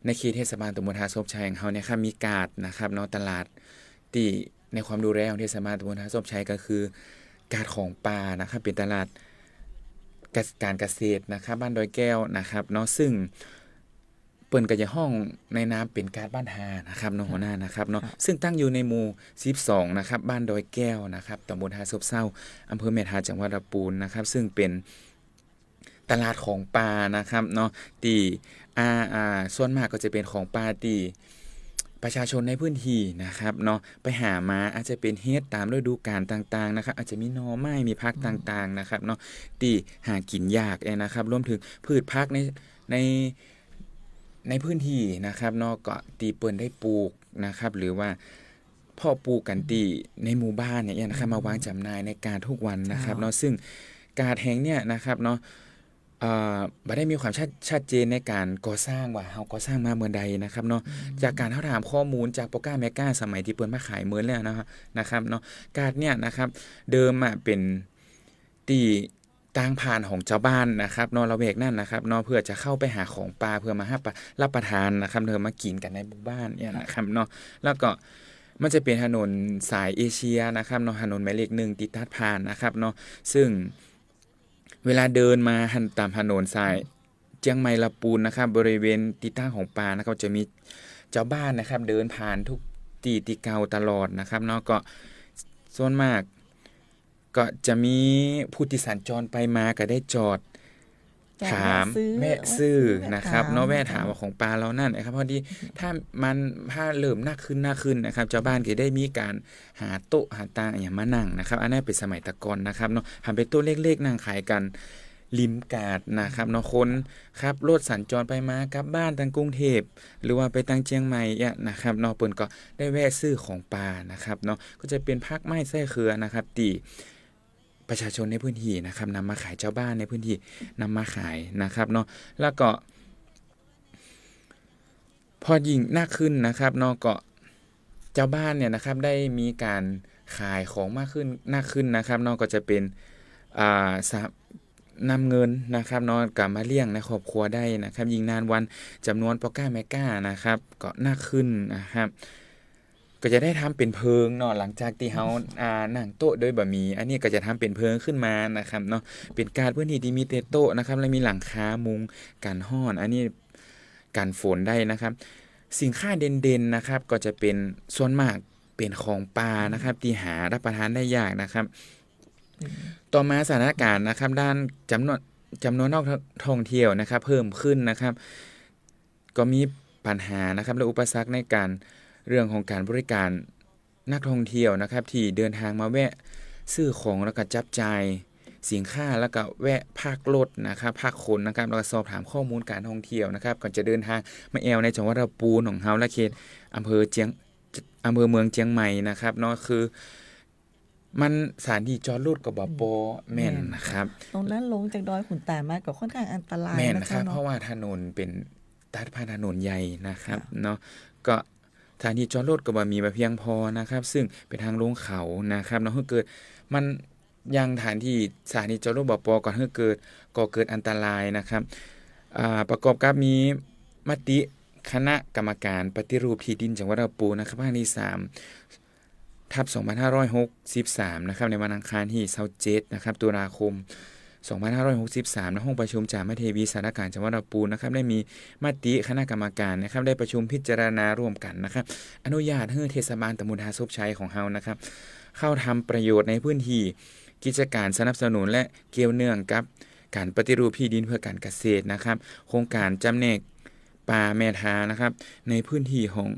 ในเขตเทศบาลตำบลทาสบชัยของเฮาเนี่ยครับ มีกาดนะครับเนาะ ตลาดตี้ในความดูแลของเทศบาลตำบลทาสบชัยก็คือกาดของป่านะครับ เป๋นตลาดกะ ก๋านเกษตรนะครับ บ้านดอยแก้วนะครับเนาะ ซึ่ง เปิ้นก็จะฮ้องในนามเป๋นกาดบ้านทานะครับเนาะ ค่ะ หัวหน้านะครับเนาะ ค่ะ ซึ่งตั้งอยู่ในหมู่สิบสองนะครับ บ้านดอยแก้วนะครับ ตำบลทาสบเซา อำเภอแม่ทา จังหวัดลำปูนนะครับ ซึ่งเป๋นตลาดของป่านะครับเนาะ ตี้ อ่า อ่า ส่วนมากก็จะเป๋นของป่าตี้ประชาชนในพื้นที่นะครับเนาะ ไปหามา อาจจะเป๋นเห็ดต๋ามฤดูกาลต่างๆ นะครับ อาจจะมีหน่อไม้ มีผักต่างๆ นะครับเนาะ ตี้หากินยากเนี่ยนะครับ รวมเถิงพืชผักใน ใน ในพื้นที่นะครับเนาะ ก็ตี้เปิ้นได้ปลูกนะครับ หรือว่าเพาะปลูกกั๋นตี้ในหมู่บ้านเนี่ยนะครับ อืม มาวางจ๋ำหน่ายในกาดทุกวันนะครับเนาะ เจ้า ซึ่งกาดแห่งเนี่ยนะครับเนาะ เอ่อ บ่ได้มีความชัด ชัดเจนในก๋านก่อสร้างว่าเฮาก่อสร้างมาเมื่อใดนะครับเนาะ อืม จากก๋านเฮาถามข้อมูลจากป้อก๊าแม่ก๊าสมัยตี้เปิ้นมาขายเมินแล้วนะครับ นะครับเนาะ กาดเนี่ยนะครับ เดิมอะเป๋นตี้ ตางผ่านของจาวบ้านนะครับเนาะ ละแวกนั้นนะครับเนาะ เพื่อจะเข้าไปหาของป่า เพื่อมาฮับ รับประทานนะครับ เพื่อมากิ๋นกั๋นในหมู่บ้านเนี่ยนะครับเนาะ แล้วก็มันจะเป๋นถนนสายเอเชียนะครับเนาะ ถนนหมายเลขหนึ่งตี้ตัดผ่านนะครับเนาะ ซึ่งเวลาเดินมาหั้นต๋ามถนนสายเจียงใหม่ลำปูนนะครับ บริเวณตี้ตั้งของป่านะครับ จะมีจาวบ้านนะครับ เดินผ่านทุกตี้ตี้เก่าตลอดนะครับเนาะ ก็ส่วนมาก ก็จะมีผู้ตี้สัญจรไปมาก็ได้จอด จะ ถาม แวะซื้อ แวะซื้อ แวะซื้อ นะครับเนาะ แวะถาม แวะถามว่าของป่าเหล่านั้นนะครับ พอดีถ้ามัน ถ้าเริ่มนักขึ้น นักขึ้นนะครับ จาวบ้านก็ได้มีก๋านหาโต๊ะหาตางอะหยังมานั่งนะครับ อันนั้นเป๋นสมัยตะก่อนนะครับเนาะ หันเป๋นโต๊ะเล็กๆ นั่งขายกั๋นริมกาดนะครับเนาะ คนขับรถสัญจรไปมากลับบ้านตางกรุงเทพฯ หรือว่าไปตางเจียงใหม่เนี่ยนะครับเนาะ เปิ้นก็ได้แวะซื้อของป่านะครับเนาะ ก็จะเป๋นผักไม้ไส้เขือนะครับ ตี้ประชาชนในพื้นที่นะครับ นำมาขาย จาวบ้านในพื้นที่นำมาขายนะครับเนาะ แล้วก็ พอยิ่งนักขึ้นนะครับเนาะ ก็จาวบ้านเนี่ยนะครับ ได้มีก๋านขายของมากขึ้น นักขึ้นนะครับเนาะ ก็จะเป๋น อ่า สะ- นำเงินนะครับเนาะ ก็มาเลี้ยงในครอบครัวได้นะครับ ยิ่งนานวัน จ๋ำนวนป้อก๊าแม่ก๊านะครับ ก็นักขึ้นนะครับ ก็จะได้ทำเป๋นเพิงเนาะ หลังจากตี้เฮา อ่า นั่งโต๊ะโดยบ่มี อันนี้ก็จะทำเป๋นเพิงขึ้นมานะครับเนาะ เป๋นกาดพื้นที่ตี้มีแต่โต๊ะนะครับ และมีหลังคามุงกั๋นฮ้อน อันนี้กั๋นฝนได้นะครับ สินค้าเด่นๆ นะครับ ก็จะเป๋นส่วนมากเป๋นของป่านะครับ ตี้หารับประทานได้ยากนะครับ อืม ต่อมาสถานการณ์นะครับ ด้านจ๋ำนวน จ๋ำนวนนักท่องเที่ยวนะครับ เพิ่มขึ้นนะครับ ก็มีปัญหานะครับ และอุปสรรคในก๋าน เรื่องของก๋านบริการนักท่องเที่ยวนะครับ ตี้เดินทางมาแวะ ซื้อของแล้วก็จับจ่ายสินค้า แล้วก็แวะพักรถนะครับ พักคนนะครับ แล้วก็สอบถามข้อมูลการท่องเที่ยวนะครับ ก่อนจะเดินทางมาแอ่วในจังหวัดลำปูนของเฮาและเขตอำเภอเจียง อำเภอเมืองเจียงใหม่นะครับเนาะ คือมันสถานที่จอดรถก็บ่ปอ อืม แม่นนะครับ แม่น ตรงนั้นลงจากดอยขุนตาลมาก็ค่อนข้างอันตราย แม่นนะครับ นะเจ้าเนาะ เพราะว่าถนนเป๋นตัดผ่านถนนใหญ่นะครับ ค่ะ เนาะ ก็สถานที่จอดรถก็บ่มีบ่เพียงพอนะครับ ซึ่งเป๋นทางลงเขานะครับเนาะ เพื่อเกิดมัน อย่างสถานที่ สถานีจอดรถบ่ปอ ก่อเกิด ก่อเกิดอันตรายนะครับ อ่า ประกอบกับมีมติคณะกรรมการปฏิรูปที่ดินจังหวัดลำปูนนะครับ ครั้งที่สาม ทับสองพันห้าร้อยหกสิบสามนะครับ ในวันอังคารที่ซาวเจ็ดนะครับ ตุลาคม สองพันห้าร้อยหกสิบสาม ณ ห้องประชุมจามเทวีสารกลางจังหวัดลำปูนนะครับ ได้มีมติคณะกรรมการนะครับ ได้ประชุมพิจารณาร่วมกันนะครับ อนุญาตหื้อเทศบาลตำบลท่าสบชัยของเฮานะครับ เข้าทำประโยชน์ในพื้นที่กิจการสนับสนุนและเกี่ยวเนื่องกับการปฏิรูปที่ดินเพื่อการเกษตรนะครับ โครงการจำแนกป่าแม่ทานะครับ ในพื้นที่ของ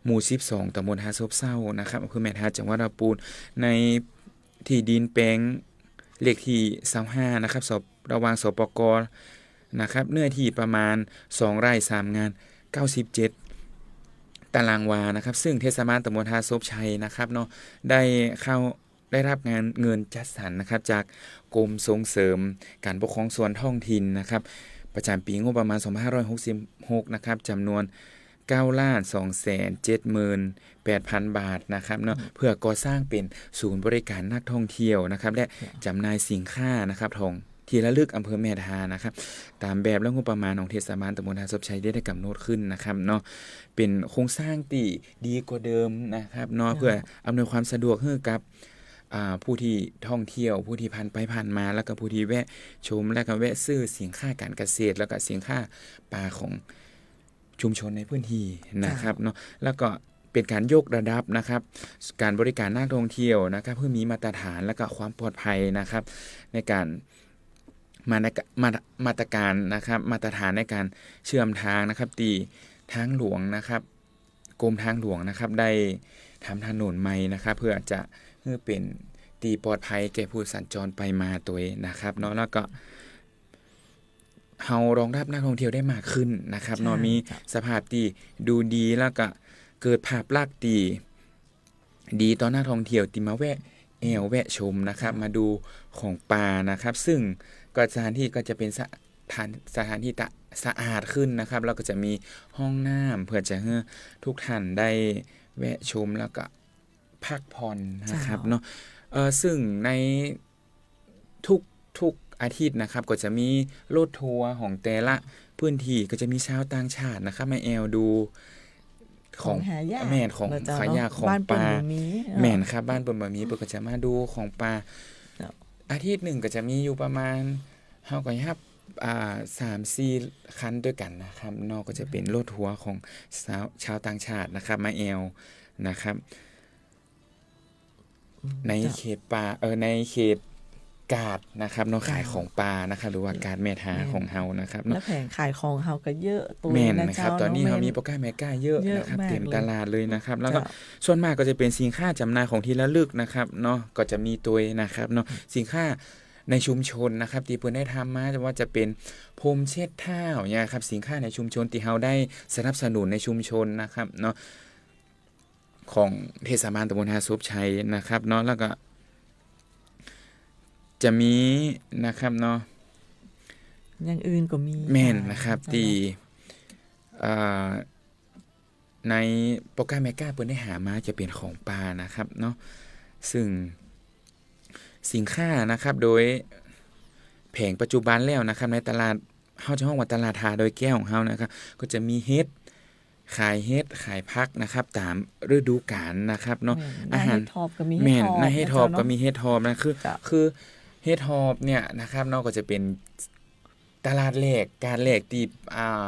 หมู่สิบสอง ตำบลท่าซบเซานะครับ อำเภอแม่ทา จังหวัดลำปูน ในที่ดินแปลงเลขที่ซาวห้านะครับ ส- ระหว่าง สปก นะครับ เนื้อที่ประมาณสองไร่สามงาน เก้าสิบเจ็ดตารางวานะครับ ซึ่งเทศบาลตำบลท่าสบชัยนะครับเนาะ ได้เข้า ได้รับงาน เงินจัดสรรนะครับ จากกรมส่งเสริมการปกครองส่วนท้องถิ่นนะครับ ประจำปีงบประมาณสองพันห้าร้อยหกสิบหกนะครับ จำนวนเก้าล้านสองแสนเจ็ดหมื่นแปดพันบาทนะครับเนาะ อืม เพื่อก่อสร้างเป๋นศูนย์บริการนักท่องเที่ยวนะครับ และ ค่ะ จำหน่ายสินค้านะครับ ของที่ระลึกอำเภอแม่ทานะครับ ตามแบบและงบประมาณของเทศบาลตำบลท่าสบชัยได้ ได้กำหนดขึ้นนะครับเนาะ เป๋นโครงสร้างตี้ดีกว่าเดิมนะครับเนาะ ค่ะ เพื่ออำนวยความสะดวกหื้อกับ อ่า ผู้ที่ท่องเที่ยว ผู้ที่ผ่านไปผ่านมา แล้วก็ผู้ที่แวะชม แล้วก็แวะซื้อสินค้าการเกษตร แล้วก็สินค้าป่าของชุมชนในพื้นที่นะครับ ค่ะ เนาะ แล้วก็เป๋นการยกระดับนะครับ การบริการนักท่องเที่ยวนะครับ เพื่อมีมาตรฐาน แล้วก็ความปลอดภัยนะครับ ในการ มาตรก- มาตร- มาตรการนะครับ มาตรฐานในการเชื่อมทางนะครับ ตี้ทางหลวงนะครับ กรมทางหลวงนะครับ ได้ทำถนนใหม่นะครับ เพื่อจะหื้อเป๋นตี้ปลอดภัยแก่ผู้สัญจรไปมาตวยนะครับเนาะ แล้วก็เฮารองรับนักท่องเที่ยวได้มากขึ้นนะครับเนาะ ใช่ มี ค่ะ สภาพตี้ดูดี แล้วก็เกิดภาพลักษณ์ตี้ ดีต่อนักท่องเที่ยวตี้มาแวะแอ่วแวะชมนะครับ ค่ะ มาดูของป่านะครับ ซึ่งก็สถานที่ก็จะเป๋นสถาน- สถานที่ตะ- สะอาดขึ้นนะครับ แล้วก็จะมีห้องน้ำเพื่อจะหื้อทุกท่านได้แวะชมแล้วก็พักผ่อนนะครับ เจ้า เนาะ เอ่อ ซึ่งใน ทุก ทุกอาทิตย์นะครับ ก็จะมีรถทัวร์ของแต่ละพื้นที่ ก็จะมีชาวต่างชาตินะครับ มาแอ่วดูของ ของหายาก แม่น ของ เนาะเจ้า หายาก เนาะ ของป่า บ้านเปิ้นบ่มี เออ แม่นครับ บ้านเปิ้นบ่มี เปิ้นก็จะมาดูของป่า เจ้า อาทิตย์นึ่งก็จะมีอยู่ประมาณ เฮาก็ฮับ อ่า สามสี่คันตวยกั๋นนะครับเนาะ ก็จะเป๋นรถทัวร์ของชาว- ชาวต่างชาตินะครับ มาแอ่วนะครับ ใน เจ้า เขตป่า เอ่อ ในเขตกาดนะครับเนาะ เจ้า ขายของป่านะครับ หรือว่ากาดแม่ทา แม่น ของเฮานะครับเนาะ แล้วแผงขายของเฮาก็เยอะตวย แม่น นะ นะครับ เจ้า ต๋อนนี้ เนาะ เฮามี แม่น ป้อก้าแม่ก้าเยอะ เยอะ นะครับ มาก เต๋ม เลย ตลาดเลยนะครับ แล้วก็ เจ้า ส่วนมากก็จะเป๋นสินค้าจำหน่ายของตี้ระลึกนะครับเนาะ ก็จะมีตวยนะครับเนาะ สินค้าในชุมชนนะครับ ตี้เปิ้นได้ทำมา ว่าจะเป๋นพรมเช็ดเท้าเนี่ยครับ สินค้าในชุมชนตี้เฮาได้สนับสนุนในชุมชนนะครับเนาะ ของเทศบาลตำบลท่าสบชัยนะครับเนาะ แล้วก็จะมีนะครับเนาะ อย่างอื่นก็มี แม่นนะครับ เจ้าเนาะ ตี้ เอ่อ ในป้อก้าแม่ก้าเปิ้นได้หามาจะเป๋นของป่านะครับเนาะ ซึ่งสินค้านะครับ โดยแผงปัจจุบันแล้วนะครับ ในตลาด เฮาจะฮ้องว่าตลาดท่าดอยแก้วของเฮานะครับ ก็จะมีเห็ด ขายเห็ด ขายผักนะครับ ต๋ามฤดูกาลนะครับเนาะ แม่น อาหาร หน้าเห็ดถอบก็มี แม่น เห็ดถอบ หน้าเห็ดถอบ นะเจ้าเนาะ ก็มีเห็ดถอบนะ คือ เจ้า คือเห็ดถอบเนี่ยนะครับเนาะ ก็จะเป๋นตลาดแรก กาดแรกตี้ อ่า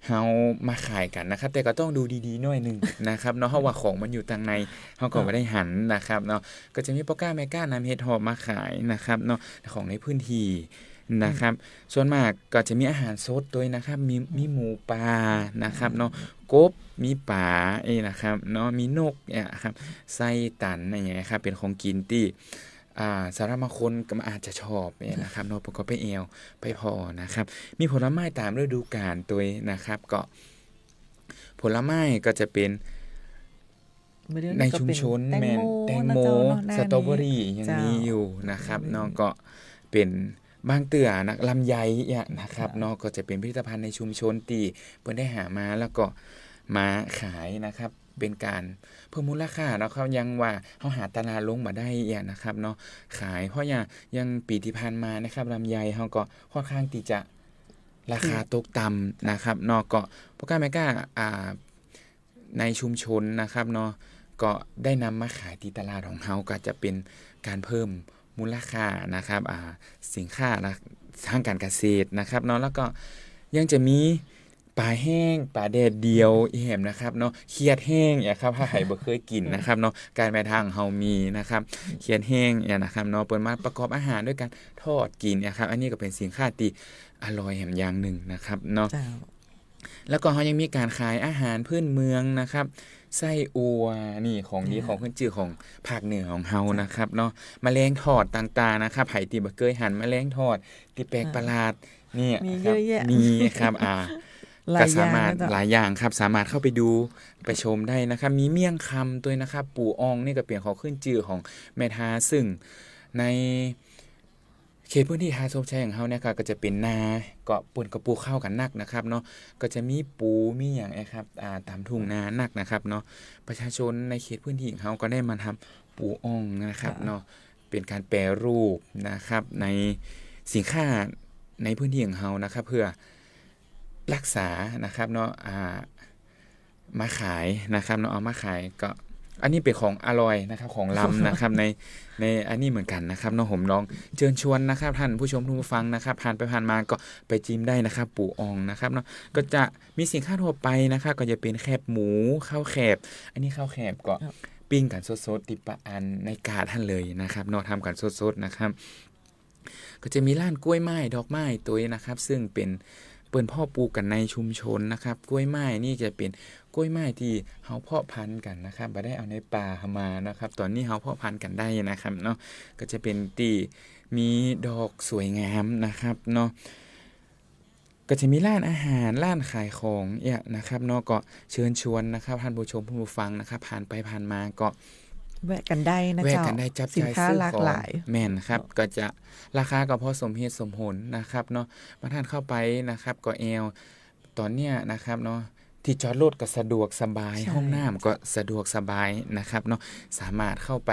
เฮามาขายกั๋นนะครับ แต่ก็ต้องดูดีๆ หน้อยนึ่งนะครับเนาะ เพราะว่าของมันอยู่ตังใน เฮาก็ เจ้า บ่ได้หันนะครับเนาะ ก็จะมีป้อก้าแม่ก้านำเห็ดถอบมาขายนะครับเนาะ ของในพื้นที่นะครับ อืม ส่วนมากก็จะมีอาหารสดตวยนะครับ มี มีหมูปลานะครับเนาะ กบ มีป๋า เอ้ยนะครับเนาะ มีนกเนี่ยครับ ไส้ตันอย่างเงี้ยครับ เป๋นของกิ๋นตี้ อ่า สำหรับบางคนก็อาจจะชอบเนี่ยนะครับเนาะ เปิ้นก็ไปแอ่วไปผ่อนะครับ มีผลไม้ต๋ามฤดูกาลตวยนะครับ ก็ผลไม้ก็จะเป๋น ในชุมชน แม่น แตงโม แตงโม นะเจ้าเนาะ สตรอเบอรี่ ยังมีอยู่นะครับเนาะ ก็เป๋นบางเตื้อนะ ลำไยเนี่ยนะครับเนาะ ก็จะเป๋นผลิตภัณฑ์ในชุมชนตี้เปิ้นได้หามา แล้วก็มาขายนะครับ เป๋นก๋านเพิ่มมูลค่าเนาะครับ อย่างว่าเฮาหาตลาดลงบ่ได้เนี่ยนะครับเนาะ ขาย เพราะอย่าง อย่างปี๋ตี้ผ่านมานะครับ ลำไยเฮาก็ค่อนข้างตี้จะราคาตกต่ำนะครับเนาะ ก็ป้อก๊าแม่ก๊า อ่า ในชุมชนนะครับเนาะ ก็ได้นำมาขายตี้ตลาดของเฮา ก็จะเป๋นก๋านเพิ่มมูลค่านะครับ อ่า สินค้านะ ทางก๋านเกษตรนะครับเนาะ แล้วก็ยังจะมีป๋าแห้ง ป๋าแดดเดียว อีแหมนะครับเนาะ เขียดแห้งเนี่ยครับ ถ้าใผบ่เกยกิ๋นนะครับเนาะ ก๋านแม่ต๊าของเฮามีนะครับ เขียดแห้งเนี่ยนะครับเนาะ เปิ้นมาประกอบอาหารด้วยก๋านทอดกิ๋นเนี่ยครับ อันนี้ก็เป๋นสินค้าตี้อร่อยแหมอย่างนึ่งนะครับเนาะ เจ้า แล้วก็เฮายังมีก๋านขายอาหารพื้นเมืองนะครับ ไส้อั่ว นี่ของดี อ่า ของขึ้นจื้อของภาคเหนือของเฮานะครับเนาะ แมลงทอดต่างๆนะครับ ใผตี้บ่เกยหันแมลงทอดตี้แปลกประหลาดเนี่ย มี ครับ เยอะแยะ มีครับ อ่า หลายอย่าง ก็สามารถ นะเจ้า หลายอย่างครับ สามารถเข้าไปดูไปชมได้นะครับ มีเมี่ยงคำตวยนะครับ ปูอ่องนี่ก็เป๋นของขึ้นจื้อของแม่ต๊า ซึ่งใน เขตพื้นที่หาดโชคชัยของเฮาเนี่ยครับ ก็จะเป๋นนา ก็เปิ้นก็ปลูกข้าวกั๋นนักนะครับเนาะ ก็จะมีปู มีหยังเนี่ยครับ อ่า ต๋ามทุ่งนานักนะครับเนาะ ประชาชนในเขตพื้นที่ของเฮาก็ได้มาทำปูอ่องนะครับเนาะ เป๋นก๋านแปรรูปนะครับ ในสินค้าในพื้นที่ของเฮานะครับ เพื่อ รักษานะครับเนาะ อ่า มาขายนะครับเนาะ เอามาขายก็ อันนี้เป๋นของอร่อยนะครับ ของลำนะครับ ใน ในอันนี้เหมือนกั๋นนะครับเนาะ ผมลองเจิญชวนนะครับ ท่านผู้ชมผู้ฟังนะครับ ผ่านไปผ่านมาก็ไปจิมได้นะครับ ปูอ่องนะครับเนาะ ก็จะมีสินค้าทั่วไปนะครับ ก็จะเป๋นแคบหมู ข้าวแคบ อันนี้ข้าวแคบก็ปิ้งกั๋นสดๆ ตี้ปะอันในกาดหั้นเลยนะครับเนาะ ทำกั๋นสดๆ นะครับ ก็จะมีร้านกล้วยไม้ดอกไม้ตวยนะครับ ซึ่งเป๋น เปิ้นเพาะปลูกกั๋นในชุมชนนะครับ กล้วยไม้นี่จะเป๋นกล้วยไม้ตี้เฮาเพาะพันธุ์กั๋นนะครับ บ่ได้เอาในป่าเฮามานะครับ ต๋อนนี้เฮาเพาะพันธุ์กั๋นได้นะครับเนาะ ก็จะเป๋นตี้มีดอกสวยงามนะครับเนาะ ก็จะมีร้านอาหาร ร้านขายของเนี่ยนะครับเนาะ ก็เจิญชวนนะครับ ท่านผู้ชมผู้ฟังนะครับ ผ่านไปผ่านมาก็ แวะกั๋นได้นะเจ้า แวะกั๋นได้ จับจ่าย สินค้า ซื้อของ หลากหลาย แม่นครับ ก็จะราคาก็พอสมเหตุสมผลนะครับเนาะ บางท่านเข้าไปนะครับ ก็แอ่ว ต๋อนเนี้ยนะครับเนาะ ตี้จอดรถก็สะดวกสบาย ใช่ ห้องน้ำก็สะดวกสบายนะครับเนาะ สามารถเข้าไป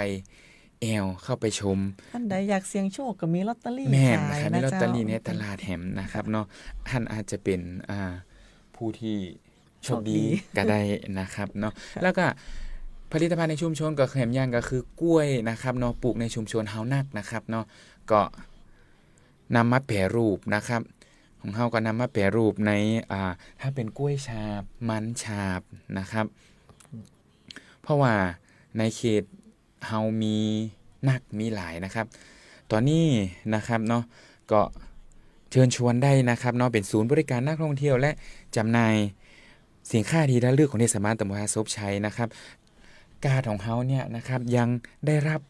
แอ่ว เข้าไปชม ท่านใดอยากเสี่ยงโชคก็มีลอตเตอรี่ แม่น ขาย นะครับ นะ มีลอตเตอรี่ เจ้า ในตลาดแหมนะครับเนาะ ท่านอาจจะเป๋น อ่า ผู้ตี้ โชคดี โชคดีก็ได้นะครับเนาะ ค่ะ แล้วก็ผลิตภัณฑ์ในชุมชนก็แหมอย่างก็คือกล้วยนะครับเนาะ ปลูกในชุมชนเฮานักนะครับเนาะ ก็นำมาแปรรูปนะครับ ของเฮาก็นำมาแปรรูปใน อ่า ถ้าเป๋นกล้วยฉาบ มันฉาบนะครับ เพราะว่าในเขต เฮามีนักมีหลายนะครับ ต๋อนนี้นะครับเนาะ ก็เจิญชวนได้นะครับเนาะ เป๋นศูนย์บริการนักท่องเที่ยวและจำหน่ายสินค้าที่ระลึกของเทศบาลตำบลหาดโชคชัยนะครับ กาดของเฮาเนี่ยนะครับ ยังได้รับ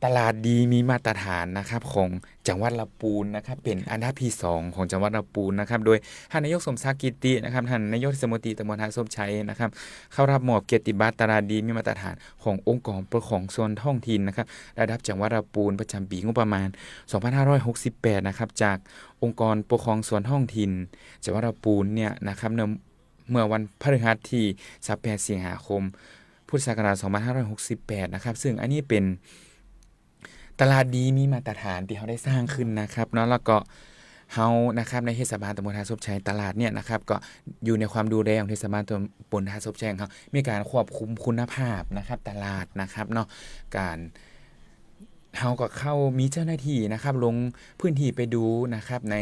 ตลาดดีมีมาตรฐานนะครับ ของจังหวัดลำปูนนะครับ เป๋นอันดับตี้สองของจังหวัดลำปูนนะครับ โดยท่านนายกสมศักดิ์ กิตตินะครับ ท่านนายกเทศมนตรีตำบลหาดโชคชัยนะครับ เข้ารับมอบเกียรติบัตรตลาดดีมีมาตรฐานขององค์กรปกครองส่วนท้องถิ่นนะครับ ระดับจังหวัดลำปูน ประจำปี๋งบประมาณ สองพันห้าร้อยหกสิบแปด นะครับ จากองค์กรปกครองส่วนท้องถิ่นจังหวัดลำปูนเนี่ยนะครับ เมื่อ เมื่อวันพฤหัสตี้ ยี่สิบแปด สิงหาคม พุทธศักราช สองพันห้าร้อยหกสิบแปด นะครับ ซึ่งอันนี้เป๋น ตลาดดีมีมาตรฐานตี้เฮาได้สร้างขึ้นนะครับเนาะ แล้วก็เฮานะครับ ในเทศบาลตำบลหาดโชคชัย ตลาดเนี่ยนะครับ ก็อยู่ในความดูแลของเทศบาลตำบลหาดโชคชัยของเฮา มีก๋านควบคุมคุณภาพนะครับ ตลาดนะครับเนาะ ก๋าน เฮาก็เข้ามีเจ้าหน้าตี้นะครับ ลงพื้นตี้ไปดูนะครับ ใน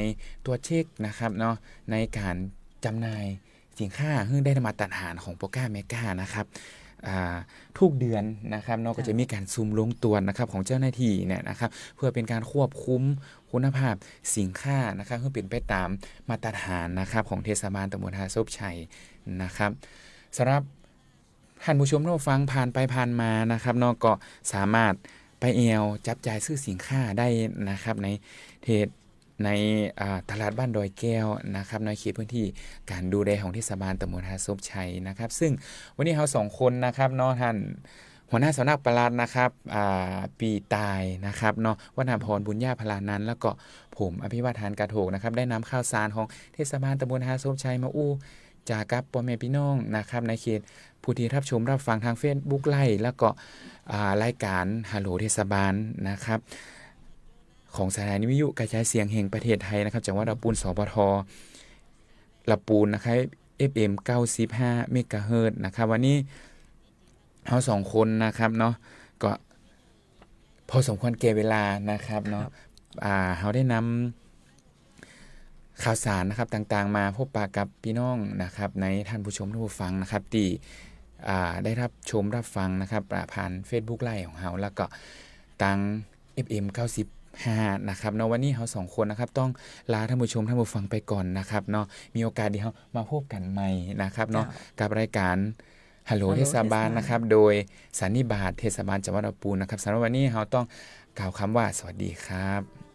ตรวจเช็คนะครับเนาะ ในก๋านจำหน่าย สินค้าหื้อได้มาตรฐานของป้อก๊าแม่ก๊านะครับ อ่า ทุกเดือนนะครับเนาะ เจ้า ก็จะมีก๋านซุ่มลงตรวจนะครับ ของเจ้าหน้าตี้เนี่ยนะครับ เพื่อเป๋นก๋านควบคุมคุณภาพสินค้านะครับ หื้อเป๋นไปต๋ามมาตรฐานนะครับ ของเทศบาลตำบลหาดโชคชัยนะครับ สำหรับท่านผู้ชมท่านผู้ฟังผ่านไปผ่านมานะครับเนาะ ก็สามารถ ไปแอ่วจับจ่ายซื้อสินค้าได้นะครับ ในเทศ ใน อ่า ตลาดบ้านดอยแก้วนะครับ ในเขตพื้นที่ก๋านดูแลของเทศบาลตำบลท่าสบชัยนะครับ ซึ่งวันนี้เฮาสองคนนะครับเนาะ ต้านหัวหน้าสำนักปลัดนะครับ อ่า ปี๋ตายนะครับเนาะ วรรณพร บุญญาพลานันท์ แล้วก็ผม อภิวัฒน์ หานกาโทกนะครับ ได้นำข่าวสารของเทศบาลตำบลท่าสบชัยมาอู้จ๋ากับป้อแม่ปี้น้องนะครับ ในเขตผู้ตี้ฮับชมฮับฟังตางเฟซบุ๊กไลฟ์ แล้วก็ อ่า รายก๋านฮัลโหลเทศบาลนะครับ ของสถานีวิทยุกระจายเสียงแห่งประเทศไทยนะครับ จังหวัดลำปูน สปท ลำปูนนะครับ เอฟเอ็ม เก้าสิบห้า เมกะเฮิรตซ์นะครับ วันนี้เฮาสองคนนะครับเนาะ ก็พอสมควรแก่เวลานะครับเนาะ ครับ อ่า เฮาได้นำข่าวสารนะครับต่างๆ มาพบปะกับปี้น้องนะครับ ในต้านผู้ชมต้านผู้ฟังนะครับ ตี้ อ่า ได้ฮับชมฮับฟังนะครับ อ่า ผ่านเฟซบุ๊กไลฟ์ของเฮา แล้วก็ตาง เอฟเอ็ม เก้าสิบห้า นะครับเนาะ วันนี้เฮาสองคนนะครับ ต้องลาต้านผู้ชมต้านผู้ฟังไปก่อนนะครับเนาะ มีโอกาสเดี๋ยวเฮามาพบกั๋นใหม่นะครับเนาะ เจ้า กับรายก๋านฮัลโหล ฮัลโหล เทศบาล เทศบาล นะครับ โดยสันนิบาตเทศบาลจังหวัดลำปูนนะครับ สำหรับวันนี้เฮาต้องกล่าวกำว่าสวัสดีครับ